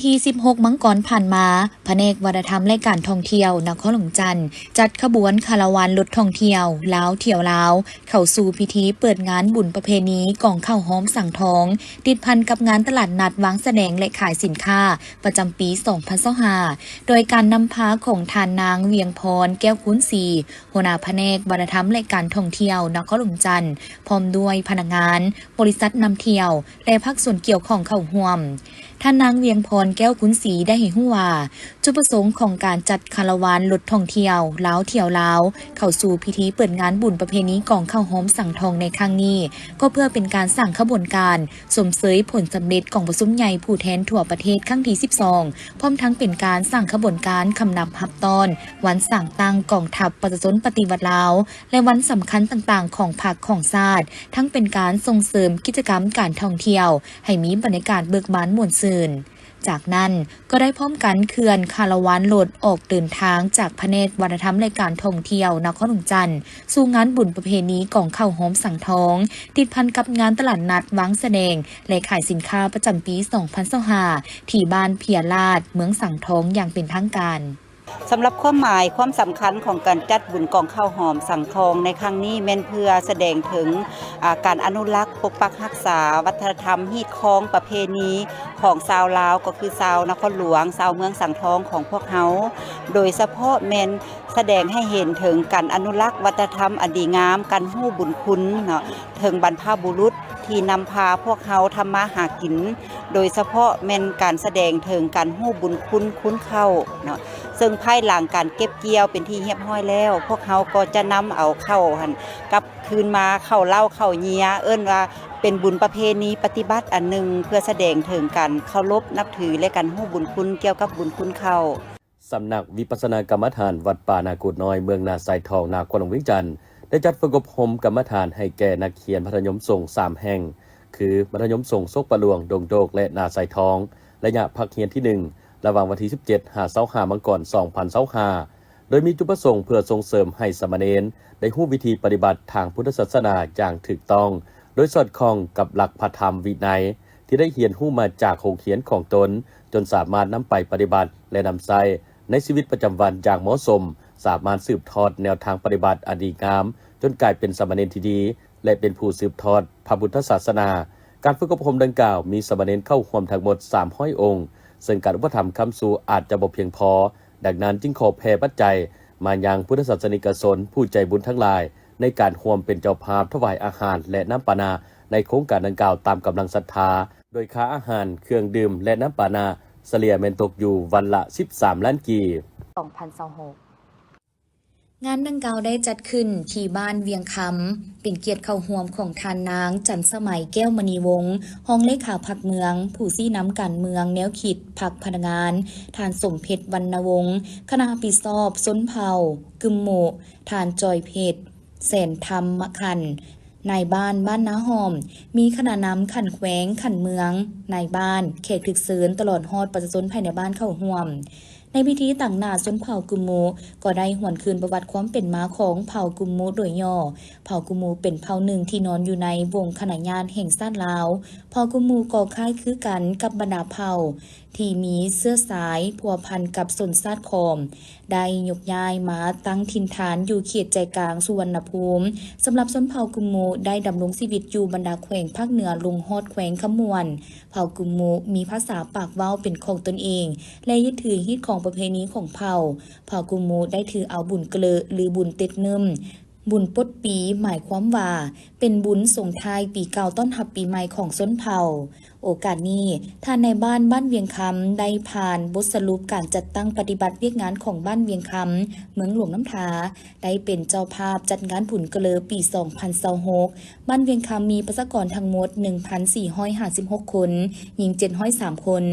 ທີສິບຫົກ ມັງກອນຜ່ານມາ, ພະແນກວັດທະນະທຳ ແລະ ການທ່ອງທ່ຽວນະຄອນຫຼວງຈັນ ຈັດຂະບວນຄາລາວານລົດທ່ອງທ່ຽວລາວທ່ຽວລາວ ເຂົ້າສູ່ພິທີເປີດງານບຸນປະເພນີກອງເຂົ້າຫອມສັງທອງ ຕິດພັນກັບງານຕະຫຼາດນັດວາງສະແດງ ແລະ ຂາຍສິນຄ້າປະຈຳປີສອງພັນຊາວຫ້າ ໂດຍການນຳພາຂອງທ່ານນາງ ວຽງພອນ ແກ້ວຄູນສີ ຫົວໜ້າພະແນກວັດທະນະທຳ ແລະ ການທ່ອງທ່ຽວນະຄອນຫຼວງຈັນ ພ້ອມດ້ວຍພະນັກງານ, ບໍລິສັດນຳທ່ຽວ ແລະ ພາກສ່ວນກ່ຽວຂ້ອງເຂົ້າຮ່ວມ. ທ່ານນາງ ວຽງພອນ ແກ້ວຄູນສີ ໄດ້ໃຫ້ຮູ້ວ່າ ຈຸດປະສົງຂອງການຈັດຄາລາວານລົດທ່ອງທ່ຽວລາວທ່ຽວລາວ ເຂົ້າສູ່ພິທີເປີດງານບຸນປະເພນີກອງເຂົ້າຫອມສັງທອງໃນຄັ້ງນີ້ ກໍເພື່ອເປັນການສ້າງຂະບວນການຊົມເຊີຍຜົນສຳເລັດກອງປະຊຸມໃຫຍ່ຜູ້ແທນທົ່ວປະເທດຄັ້ງທີສິບສອງ ພ້ອມທັງເປັນການສ້າງຂະບວນການຄຳນັບຮັບຕ້ອນວັນສ້າງຕັ້ງກອງທັບປະຊາຊົນປະຕິວັດລາວ ແລະ ວັນສຳຄັນຕ່າງໆຂອງພັກຂອງຊາດ, ທັງເປັນການສົ່ງເສີມກິດຈະກຳການທ່ອງທ່ຽວໃຫ້ມີບັນຍາກາດເບີກບານມ່ວນຊື່ນ. ຈາກນັ້ນກໍໄດ້ພ້ອມກັນເຄື່ອນຄາລາວານລົດອອກເດີນທາງຈາກພະແນກວັດທະນະທຳ ແລະ ການທ່ອງທ່ຽວນະຄອນຫຼວງຈັນ ສູ່ງານບຸນປະເພນີກອງເຂົ້າຫອມສັງທອງ ຕິດພັນກັບງານຕະຫຼາດນັດວາງສະແດງ ແລະ ຂາຍສິນຄ້າປະຈຳປີສອງພັນຊາວຫ້າ ທີ່ບ້ານເພຍລາດ ເມືອງສັງທອງຢ່າງເປັນທາງການ. ສຳລັບຄວາມໝາຍຄວາມສຳຄັນຂອງການຈັດບຸນກອງເຂົ້າຫອມສັງທອງໃນຄັ້ງນີ້ ແມ່ນເພື່ອສະແດງເຖິງ ອາ ການອະນຸລັກ, ປົກປັກຮັກສາວັດທະນະທຳ, ຮີດຄອງ, ປະເພນີຂອງຊາວລາວ ກໍຄືຊາວນະຄອນຫຼວງ, ຊາວເມືອງສັງທອງຂອງພວກເຮົາ, ໂດຍສະເພາະແມ່ນສະແດງໃຫ້ເຫັນເຖິງການອະນຸລັກວັດທະນະທຳອັນດີງາມ, ການຮູ້ບຸນຄຸນເນາະ ເຖິງບັນພະບຸລຸດທີ່ນຳພາພວກເຮົາທຳມາຫາກິນ, ໂດຍສະເພາະແມ່ນການສະແດງເຖິງການຮູ້ບຸນຄຸນ ຄຸນເຂົ້າເນາະ ເຊິ່ງພາຍຫຼັງການເກັບກ່ຽວເປັນທີ່ຮຽບຮ້ອຍແລ້ວ, ພວກເຮົາກໍຈະນຳເອົາເຂົ້າຫັ້ນກັບຄືນມາ, ເຂົ້າເລົ້າເຂົ້າເຫຍື້ອ, ເອີ້ນວ່າເປັນບຸນປະເພນີປະຕິບັດອັນໜຶ່ງ ເພື່ອສະແດງເຖິງການເຄົາລົບນັບຖື ແລະ ການຮູ້ບຸນຄຸນກ່ຽວກັບບຸນຄຸນເຂົ້າ. ສຳນັກວິປັດສະນາກຳມະຖານວັດປ່ານາກູດນ້ອຍ ເມືອງນາຊາຍທອງ ນະຄອນຫຼວງວຽງຈັນ ໄດ້ຈັດຝຶກອົບຮົມກຳມະຖານໃຫ້ແກ່ນັກຮຽນມັດທະຍົມສົງສາມແຫ່ງ ຄື ມັດທະຍົມສົງໂຊກປະຫຼວງ, ດົງໂດກ ແລະ ນາຊາຍທອງ ໄລຍະພາກຮຽນທີໜຶ່ງ ລະຫວ່າງວັນທີສິບເຈັດ ຫາ ຊາວຫ້າ ມັງກອນ ສອງພັນຊາວຫ້າ ໂດຍມີຈຸດປະສົງເພື່ອສົ່ງເສີມໃຫ້ສາມະເນນໄດ້ຮູ້ວິທີປະຕິບັດທາງພຸດທະສາສະໜາຢ່າງຖືກຕ້ອງ ໂດຍສອດຄ່ອງກັບຫຼັກພະທຳວິໄນ ທີ່ໄດ້ຮຽນຮູ້ມາຈາກໂຮງຮຽນຂອງຕົນ, ຈົນສາມາດນຳໄປປະຕິບັດ ແລະ ນຳໃຊ້ໃນຊີວິດປະຈຳວັນຢ່າງເໝາະສົມ, ສາມາດສືບທອດແນວທາງປະຕິບັດອັນດີງາມ ຈົນກາຍເປັນສາມະເນນທີ່ດີ ແລະ ເປັນຜູ້ສືບທອດພະພຸດທະສາສະໜາ. ການຝຶກອົບຮົມດັ່ງກ່າວມີສາມະເນນເຂົ້າຮ່ວມທັງໝົດສາມຮ້ອຍອົງ, ເຊິ່ງການອຸປະຖຳຄ້ຳຊູອາດຈະບໍ່ພຽງພໍ, ດັ່ງນັ້ນຈຶ່ງຂໍແຜ່ປັດໄຈມາຍັງພຸດທະສາສະນິກະຊົນຜູ້ໃຈບຸນທັງຫຼາຍ ໃນການຮ່ວມເປັນເຈົ້າພາບຖວາຍອາຫານ ແລະ ນ້ຳປານາໃນໂຄງການດັ່ງກ່າວຕາມກຳລັງສັດທາ, ໂດຍຄ່າອາຫານ, ເຄື່ອງດື່ມ ແລະ ນ້ຳປານາ ສະເລ່ຍແມ່ນຕົກຢູ່ວັນລະສິບສາມລ້ານກີບ. ສອງພັນຊາວຫົກ ງານດັ່ງກ່າວໄດ້ຈັດຂຶ້ນທີ່ບ້ານວຽງຄຳ ເປັນກຽດເຂົ້າຮ່ວມຂອງທ່ານນາງ ຈັນສະໄໝ ແກ້ວມະນີວົງ ຮອງເລຂາພັກເມືອງ, ຜູ້ຊີ້ນຳການເມືອງແນວຄິດພັກພະນັກງານ, ທ່ານ ສົມເພັດ ວັນນະວົງ ຄະນະຮັບຜິດຊອບຊົນເຜົ່າກຶມໂມະ, ທ່ານ ຈອຍເພັດ ແສນທຳມະຄັນ ນາຍບ້ານບ້ານນາຫ້ອມ, ມີຄະນະນຳຂັ້ນແຂວງ, ຂັ້ນເມືອງ, ນາຍບ້ານ, ແຂກຖືກເຊີນ ຕະຫຼອດຮອດປະຊາຊົນພາຍໃນບ້ານເຂົ້າຮ່ວມ. ໃນພິທີ ຕາງໜ້າຊົນເຜົ່າກຶມມຸ ກໍໄດ້ຫວນຄືນປະຫວັດຄວາມເປັນມາຂອງເຜົ່າກຶມມຸໂດຍຫຍໍ້. ເຜົ່າກຶມມຸເປັນເຜົ່າໜຶ່ງທີ່ນອນຢູ່ໃນວົງຄະນະຍາດແຫ່ງຊາດລາວ. ເຜົ່າກຶມມຸກໍຄ້າຍຄືກັນກັບບັນດາເຜົ່າທີ່ມີເຊື້ອສາຍພົວພັນກັບຊົນຊາດຂອມ ໄດ້ຍົກຍ້າຍມາຕັ້ງຖິ່ນຖານຢູ່ເຂດໃຈກາງສຸວັນນະພູມ. ສຳລັບຊົນເຜົ່າກຶມມຸໄດ້ດຳລົງຊີວິດຢູ່ບັນດາແຂວງພາກເໜືອລົງຮອດແຂວງຄຳມ່ວນ. ເຜົ່າກຶມມຸມີພາສາປາກເວົ້າເປັນຂອງຕົນເອງ ແລະ ຍຶດຖືຮີດຄອງປະເພນີຂອງເຜົ່າ. ເຜົ່າກຶມມຸໄດ້ຖືເອົາບຸນກະເລີ ຫຼື ບຸນເຕັດໜຶ່ມ, ບຸນປົດປີ, ໝາຍຄວາມວ່າ ເປັນບຸນສົ່ງທ້າຍປີເກົ່າຕ້ອນຮັບປີໃໝ່ຂອງຊົນເຜົ່າ. ໂອກາດນີ້, ທ່ານນາຍບ້ານບ້ານວຽງຄຳ ໄດ້ຜ່ານບົດສະຫຼຸບການຈັດຕັ້ງປະຕິບັດວຽກງານຂອງບ້ານວຽງຄຳ ເມືອງຫຼວງນ້ຳທາ ໄດ້ເປັນເຈົ້າພາບຈັດງານບຸນກະເລີປີສອງພັນຊາວຫົກ. ບ້ານວຽງຄຳມີປະຊາກອນທັງໝົດໜຶ່ງພັນສີ່ຮ້ອຍຫ້າສິບຫົກຄົນ, ຍິງເຈັດຮ້ອຍສາມຄົນ,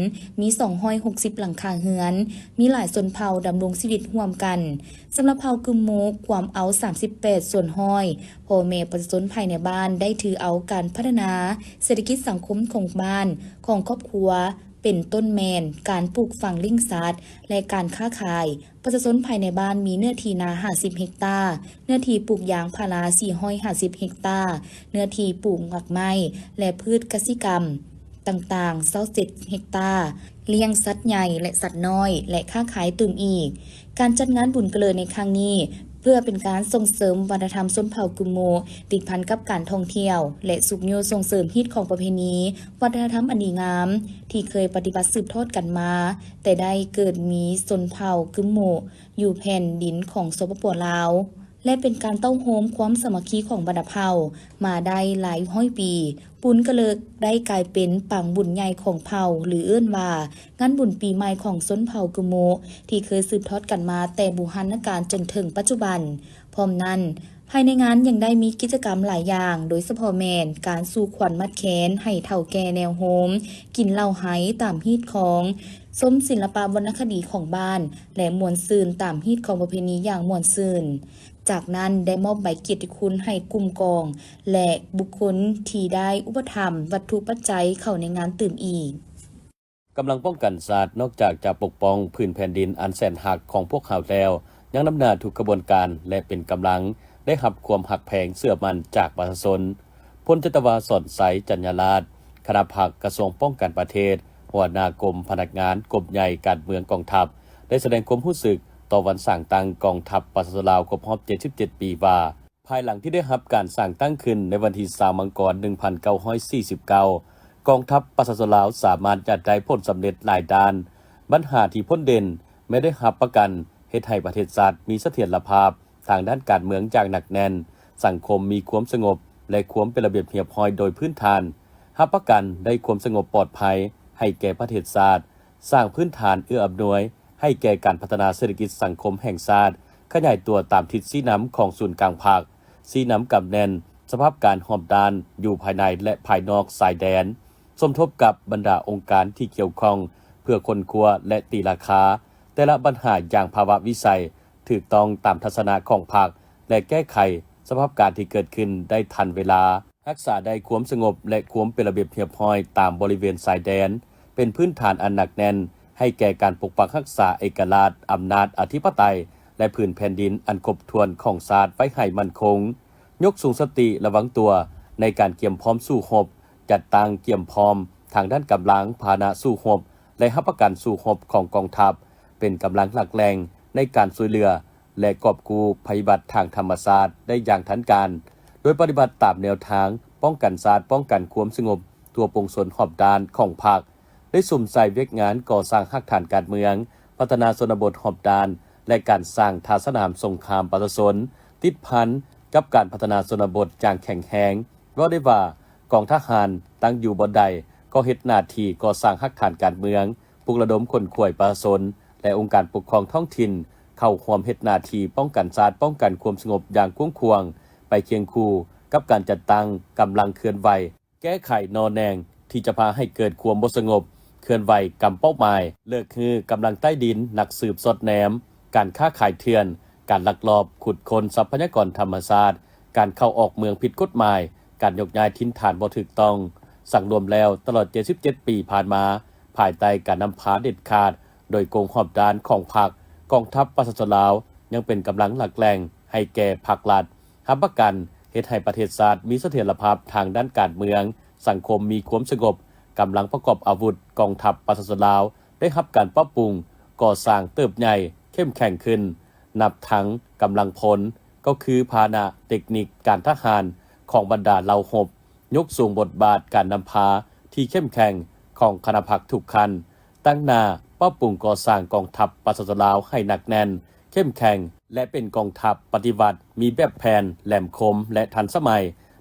ມີສອງຮ້ອຍຫົກສິບຫຼັງຄາເຮືອນ, ມີຫຼາຍຊົນເຜົ່າດຳລົງຊີວິດຮ່ວມກັນ. ສຳລັບເຜົ່າກຶມມຸ ກວມເອົາສາມສິບແປດສ່ວນຮ້ອຍ ພໍ່ແມ່ປະຊາຊົນພາຍໃນບ້ານໄດ້ຖືເອົາການພັດທະນາເສດຖະກິດສັງຄົມຂອງບ້ານ, ຂອງຄອບຄົວ ເປັນຕົ້ນແມ່ນການປູກຝັງລ້ຽງສັດ ແລະ ການຄ້າຂາຍ. ປະຊາຊົນພາຍໃນບ້ານມີເນື້ອທີ່ນາຫ້າສິບເຮັກຕາ, ເນື້ອທີ່ປູກຢາງພາລາສີ່ຮ້ອຍຫ້າສິບເຮັກຕາ, ເນື້ອທີ່ປູກໝາກໄມ້ ແລະ ພືດກະສິກຳ ຕ່າງໆ ຊາວເຈັດເຮັກຕາ, ລ້ຽງສັດໃຫຍ່ ແລະ ສັດນ້ອຍ ແລະ ຄ້າຂາຍຕື່ມອີກ. ການຈັດງານບຸນກະເລີໃນຄັ້ງນີ້ ເພື່ອເປັນການສົ່ງເສີມວັດທະນະທຳຊົນເຜົ່າກຶມໂມະ ຕິດພັນກັບການທ່ອງທ່ຽວ ແລະ ຊຸກຍູ້ສົ່ງເສີມຮີດຄອງປະເພນີ ວັດທະນະທຳອັນດີງາມ ທີ່ເຄີຍປະຕິບັດສືບທອດກັນມາ ແຕ່ໄດ້ເກີດມີຊົນເຜົ່າກຶມໂມະຢູ່ແຜ່ນດິນຂອງ ສປປ ລາວ ແລະ ເປັນການເຕົ້າໂຮມຄວາມສາມັກຄີຂອງບັນດາເຜົ່າມາໄດ້ຫຼາຍຮ້ອຍປີ. ບຸນກະເລີໄດ້ກາຍເປັນປາງບຸນໃຫຍ່ຂອງເຜົ່າ ຫຼື ເອີ້ນວ່າງານບຸນປີໃໝ່ຂອງຊົນເຜົ່າກຶມໂມະ ທີ່ເຄີຍສືບທອດກັນມາແຕ່ບູຮານນະການຈົນເຖິງປັດຈຸບັນ. ພ້ອມນັ້ນ, ພາຍໃນງານຍັງໄດ້ມີກິດຈະກຳຫຼາຍຢ່າງ, ໂດຍສະເພາະແມ່ນການສູ່ຂວັນໝັດແຄນໃຫ້ເຖົ້າແກ່ແນວໂຮມ, ກິນເຫຼົ້າໄຮຕາມຮີດຄອງ, ຊົມສິລະປະວັນນະຄະດີຂອງບ້ານ ແລະ ມ່ວນຊື່ນຕາມຮີດຄອງປະເພນີຢ່າງມ່ວນຊື່ນ. ຈາກນັ້ນໄດ້ມອບໃບກຽດຕິຄຸນໃຫ້ກຸ່ມກອງ ແລະ ບຸກຄົນທີ່ໄດ້ອຸປະຖຳວັດຖຸປັດໄຈເຂົ້າໃນງານຕື່ມອີກ. ກຳລັງປ້ອງກັນຊາດ ນອກຈາກຈະປົກປ້ອງພື້ນແຜ່ນດິນອັນແສນຮັກຂອງພວກເຮົາແລ້ວ, ຍັງນຳໜ້າທຸກຂະບວນການ ແລະ ເປັນກຳລັງໄດ້ຮັບຄວາມຮັກແພງເຊື່ອໝັ້ນຈາກປະຊາຊົນ. ພົນຈັດຕະວາ ສອນໄຊ ຈັນຍາລາດ, ຄະນະພັກກະຊວງປ້ອງກັນປະເທດ, ຫົວໜ້າກົມພະນັກງານກົມໃຫຍ່ການເມືອງກອງທັບ ໄດ້ສະແດງຄວາມຮູ້ສຶກຕໍ່ວັນສ້າງຕັ້ງກອງທັບປະຊາຊົນລາວຄົບຮອບເຈັດສິບເຈັດປີວ່າ, ພາຍຫຼັງທີ່ໄດ້ຮັບການສ້າງຕັ້ງຂຶ້ນໃນວັນທີຊາວ ມັງກອນ ໜຶ່ງພັນເກົ້າຮ້ອຍສີ່ສິບເກົ້າ, ກອງທັບປະຊາຊົນລາວສາມາດຍາດໄດ້ຜົນສຳເລັດຫຼາຍດ້ານ. ບັນຫາທີ່ພົ້ນເດັ່ນແມ່ນໄດ້ຮັບປະກັນເຮັດໃຫ້ປະເທດຊາດມີສະຖຽນລະພາບທາງດ້ານການເມືອງຢ່າງໜັກແໜ້ນ, ສັງຄົມມີຄວາມສະຫງົບ ແລະ ຄວາມເປັນລະບຽບຮຽບຮ້ອຍໂດຍພື້ນຖານ, ຮັບປະກັນໄດ້ຄວາມສະຫງົບປອດໄພໃຫ້ແກ່ປະເທດຊາດ, ສ້າງພື້ນຖານເອື້ອອຳນວຍ ໃຫ້ແກ່ການພັດທະນາເສດຖະກິດສັງຄົມແຫ່ງຊາດ ຂະຫຍາຍຕົວຕາມທິດຊີ້ນຳຂອງສູນກາງພັກ, ຊີ້ນຳກຳແໜ້ນສະພາບການຮອບດ້ານຢູ່ພາຍໃນ ແລະ ພາຍນອກຊາຍແດນ, ສົມທົບກັບບັນດາອົງການທີ່ກ່ຽວຂ້ອງ ເພື່ອຄົ້ນຄວ້າ ແລະ ຕີລາຄາແຕ່ລະບັນຫາຢ່າງພາວະວິໄສ, ຖືກຕ້ອງຕາມທັດສະນະຂອງພັກ ແລະ ແກ້ໄຂສະພາບການທີ່ເກີດຂຶ້ນໄດ້ທັນເວລາ. ຮັກສາໄດ້ຄວາມສະຫງົບ ແລະ ຄວາມເປັນລະບຽບຮຽບຮ້ອຍຕາມບໍລິເວນຊາຍແດນ ເປັນພື້ນຖານອັນໜັກແໜ້ນໃຫ້ແກ່ການປົກປັກຮັກສາເອກະລາດ, ອຳນາດອະທິປະໄຕ ແລະ ພື້ນແຜ່ນດິນອັນຄົບຖ້ວນຂອງຊາດໄວ້ໃຫ້ໝັ້ນຄົງ. ຍົກສູງສະຕິລະວັງຕົວໃນການກຽມພ້ອມສູ້ຮົບ, ຈັດຕັ້ງກຽມພ້ອມທາງດ້ານກຳລັງ, ພາຫະນະສູ້ຮົບ ແລະ ຮັບປະກັນສູ້ຮົບຂອງກອງທັບ ເປັນກຳລັງຫຼັກແຫຼ່ງໃນການຊ່ວຍເຫຼືອ ແລະ ກອບກູ້ໄພພິບັດທາງທຳມະຊາດໄດ້ຢ່າງທັນການ, ໂດຍປະຕິບັດຕາມແນວທາງປ້ອງກັນຊາດ, ປ້ອງກັນຄວາມສະຫງົບທົ່ວປວງຊົນຮອບດ້ານຂອງພັກ, ໄດ້ສຸມໃສ່ວຽກງານກໍ່ສ້າງຮາກຖານການເມືອງ, ພັດທະນາຊົນນະບົດຮອບດ້ານ ແລະ ການສ້າງທ່າສະໜາມສົງຄາມປະຊາຊົນ, ຕິດພັນກັບການພັດທະນາຊົນນະບົດຢ່າງແຂງແຮງ. ເວົ້າໄດ້ວ່າ ກອງທະຫານຕັ້ງຢູ່ບ່ອນໃດ ກໍເຮັດໜ້າທີ່ກໍ່ສ້າງຮາກຖານການເມືອງ, ປຸກລະດົມຂົນຂວາຍປະຊາຊົນ ແລະ ອົງການປົກຄອງທ້ອງຖິ່ນ ເຂົ້າຮ່ວມເຮັດໜ້າທີ່ປ້ອງກັນຊາດ, ປ້ອງກັນຄວາມສະຫງົບຢ່າງກວ້າງຂວາງ, ໄປຄຽງຄູ່ກັບການຈັດຕັ້ງກຳລັງເຄື່ອນໄຫວ ແກ້ໄຂໜໍ່ແໜງທີ່ຈະພາໃຫ້ເກີດຄວາມບໍ່ສະຫງົບ, ເຄື່ອນໄຫວກຳເປົ້າໝາຍ, ເລີກຮື້ກຳລັງໃຕ້ດິນນັກສືບສອດແນມ, ການຄ້າຂາຍເຖື່ອນ, ການລັກລອບຂຸດຄົ້ນຊັບພະຍາກອນທຳມະຊາດ, ການເຂົ້າອອກເມືອງຜິດກົດໝາຍ, ການຍົກຍ້າຍຖິ່ນຖານບໍ່ຖືກຕ້ອງ. ສັງລວມແລ້ວ, ຕະຫຼອດເຈັດສິບເຈັດປີຜ່ານມາ, ພາຍໃຕ້ການນຳພາເດັດຂາດໂດຍກົງຮອບດ້ານຂອງພັກ, ກອງທັບປະຊາຊົນລາວຍັງເປັນກຳລັງຫຼັກແຫຼ່ງໃຫ້ແກ່ພັກລັດ, ຮັບປະກັນເຮັດໃຫ້ປະເທດຊາດມີສະຖຽນລະພາບທາງດ້ານການເມືອງ, ສັງຄົມມີຄວາມສະຫງົບ, ກຳລັງປະກອບອາວຸດກອງທັບປະຊາຊົນລາວໄດ້ຮັບການປັບປຸງ, ກໍ່ສ້າງເຕີບໃຫຍ່, ເຂັ້ມແຂງຂຶ້ນ, ນັບທັງກຳລັງພົນ, ກໍຄືພາຫະນະເຕັກນິກການທະຫານຂອງບັນດາເຫຼົ່າຮົບ, ຍົກສູງບົດບາດການນຳພາທີ່ເຂັ້ມແຂງຂອງຄະນະພັກທຸກຂັ້ນ, ຕັ້ງໜ້າປັບປຸງກໍ່ສ້າງກອງທັບປະຊາຊົນລາວໃຫ້ໜັກແໜ້ນ, ເຂັ້ມແຂງ ແລະ ເປັນກອງທັບປະຕິວັດ, ມີແບບແຜນ, ແຫຼມຄົມ ແລະ ທັນສະໄໝ,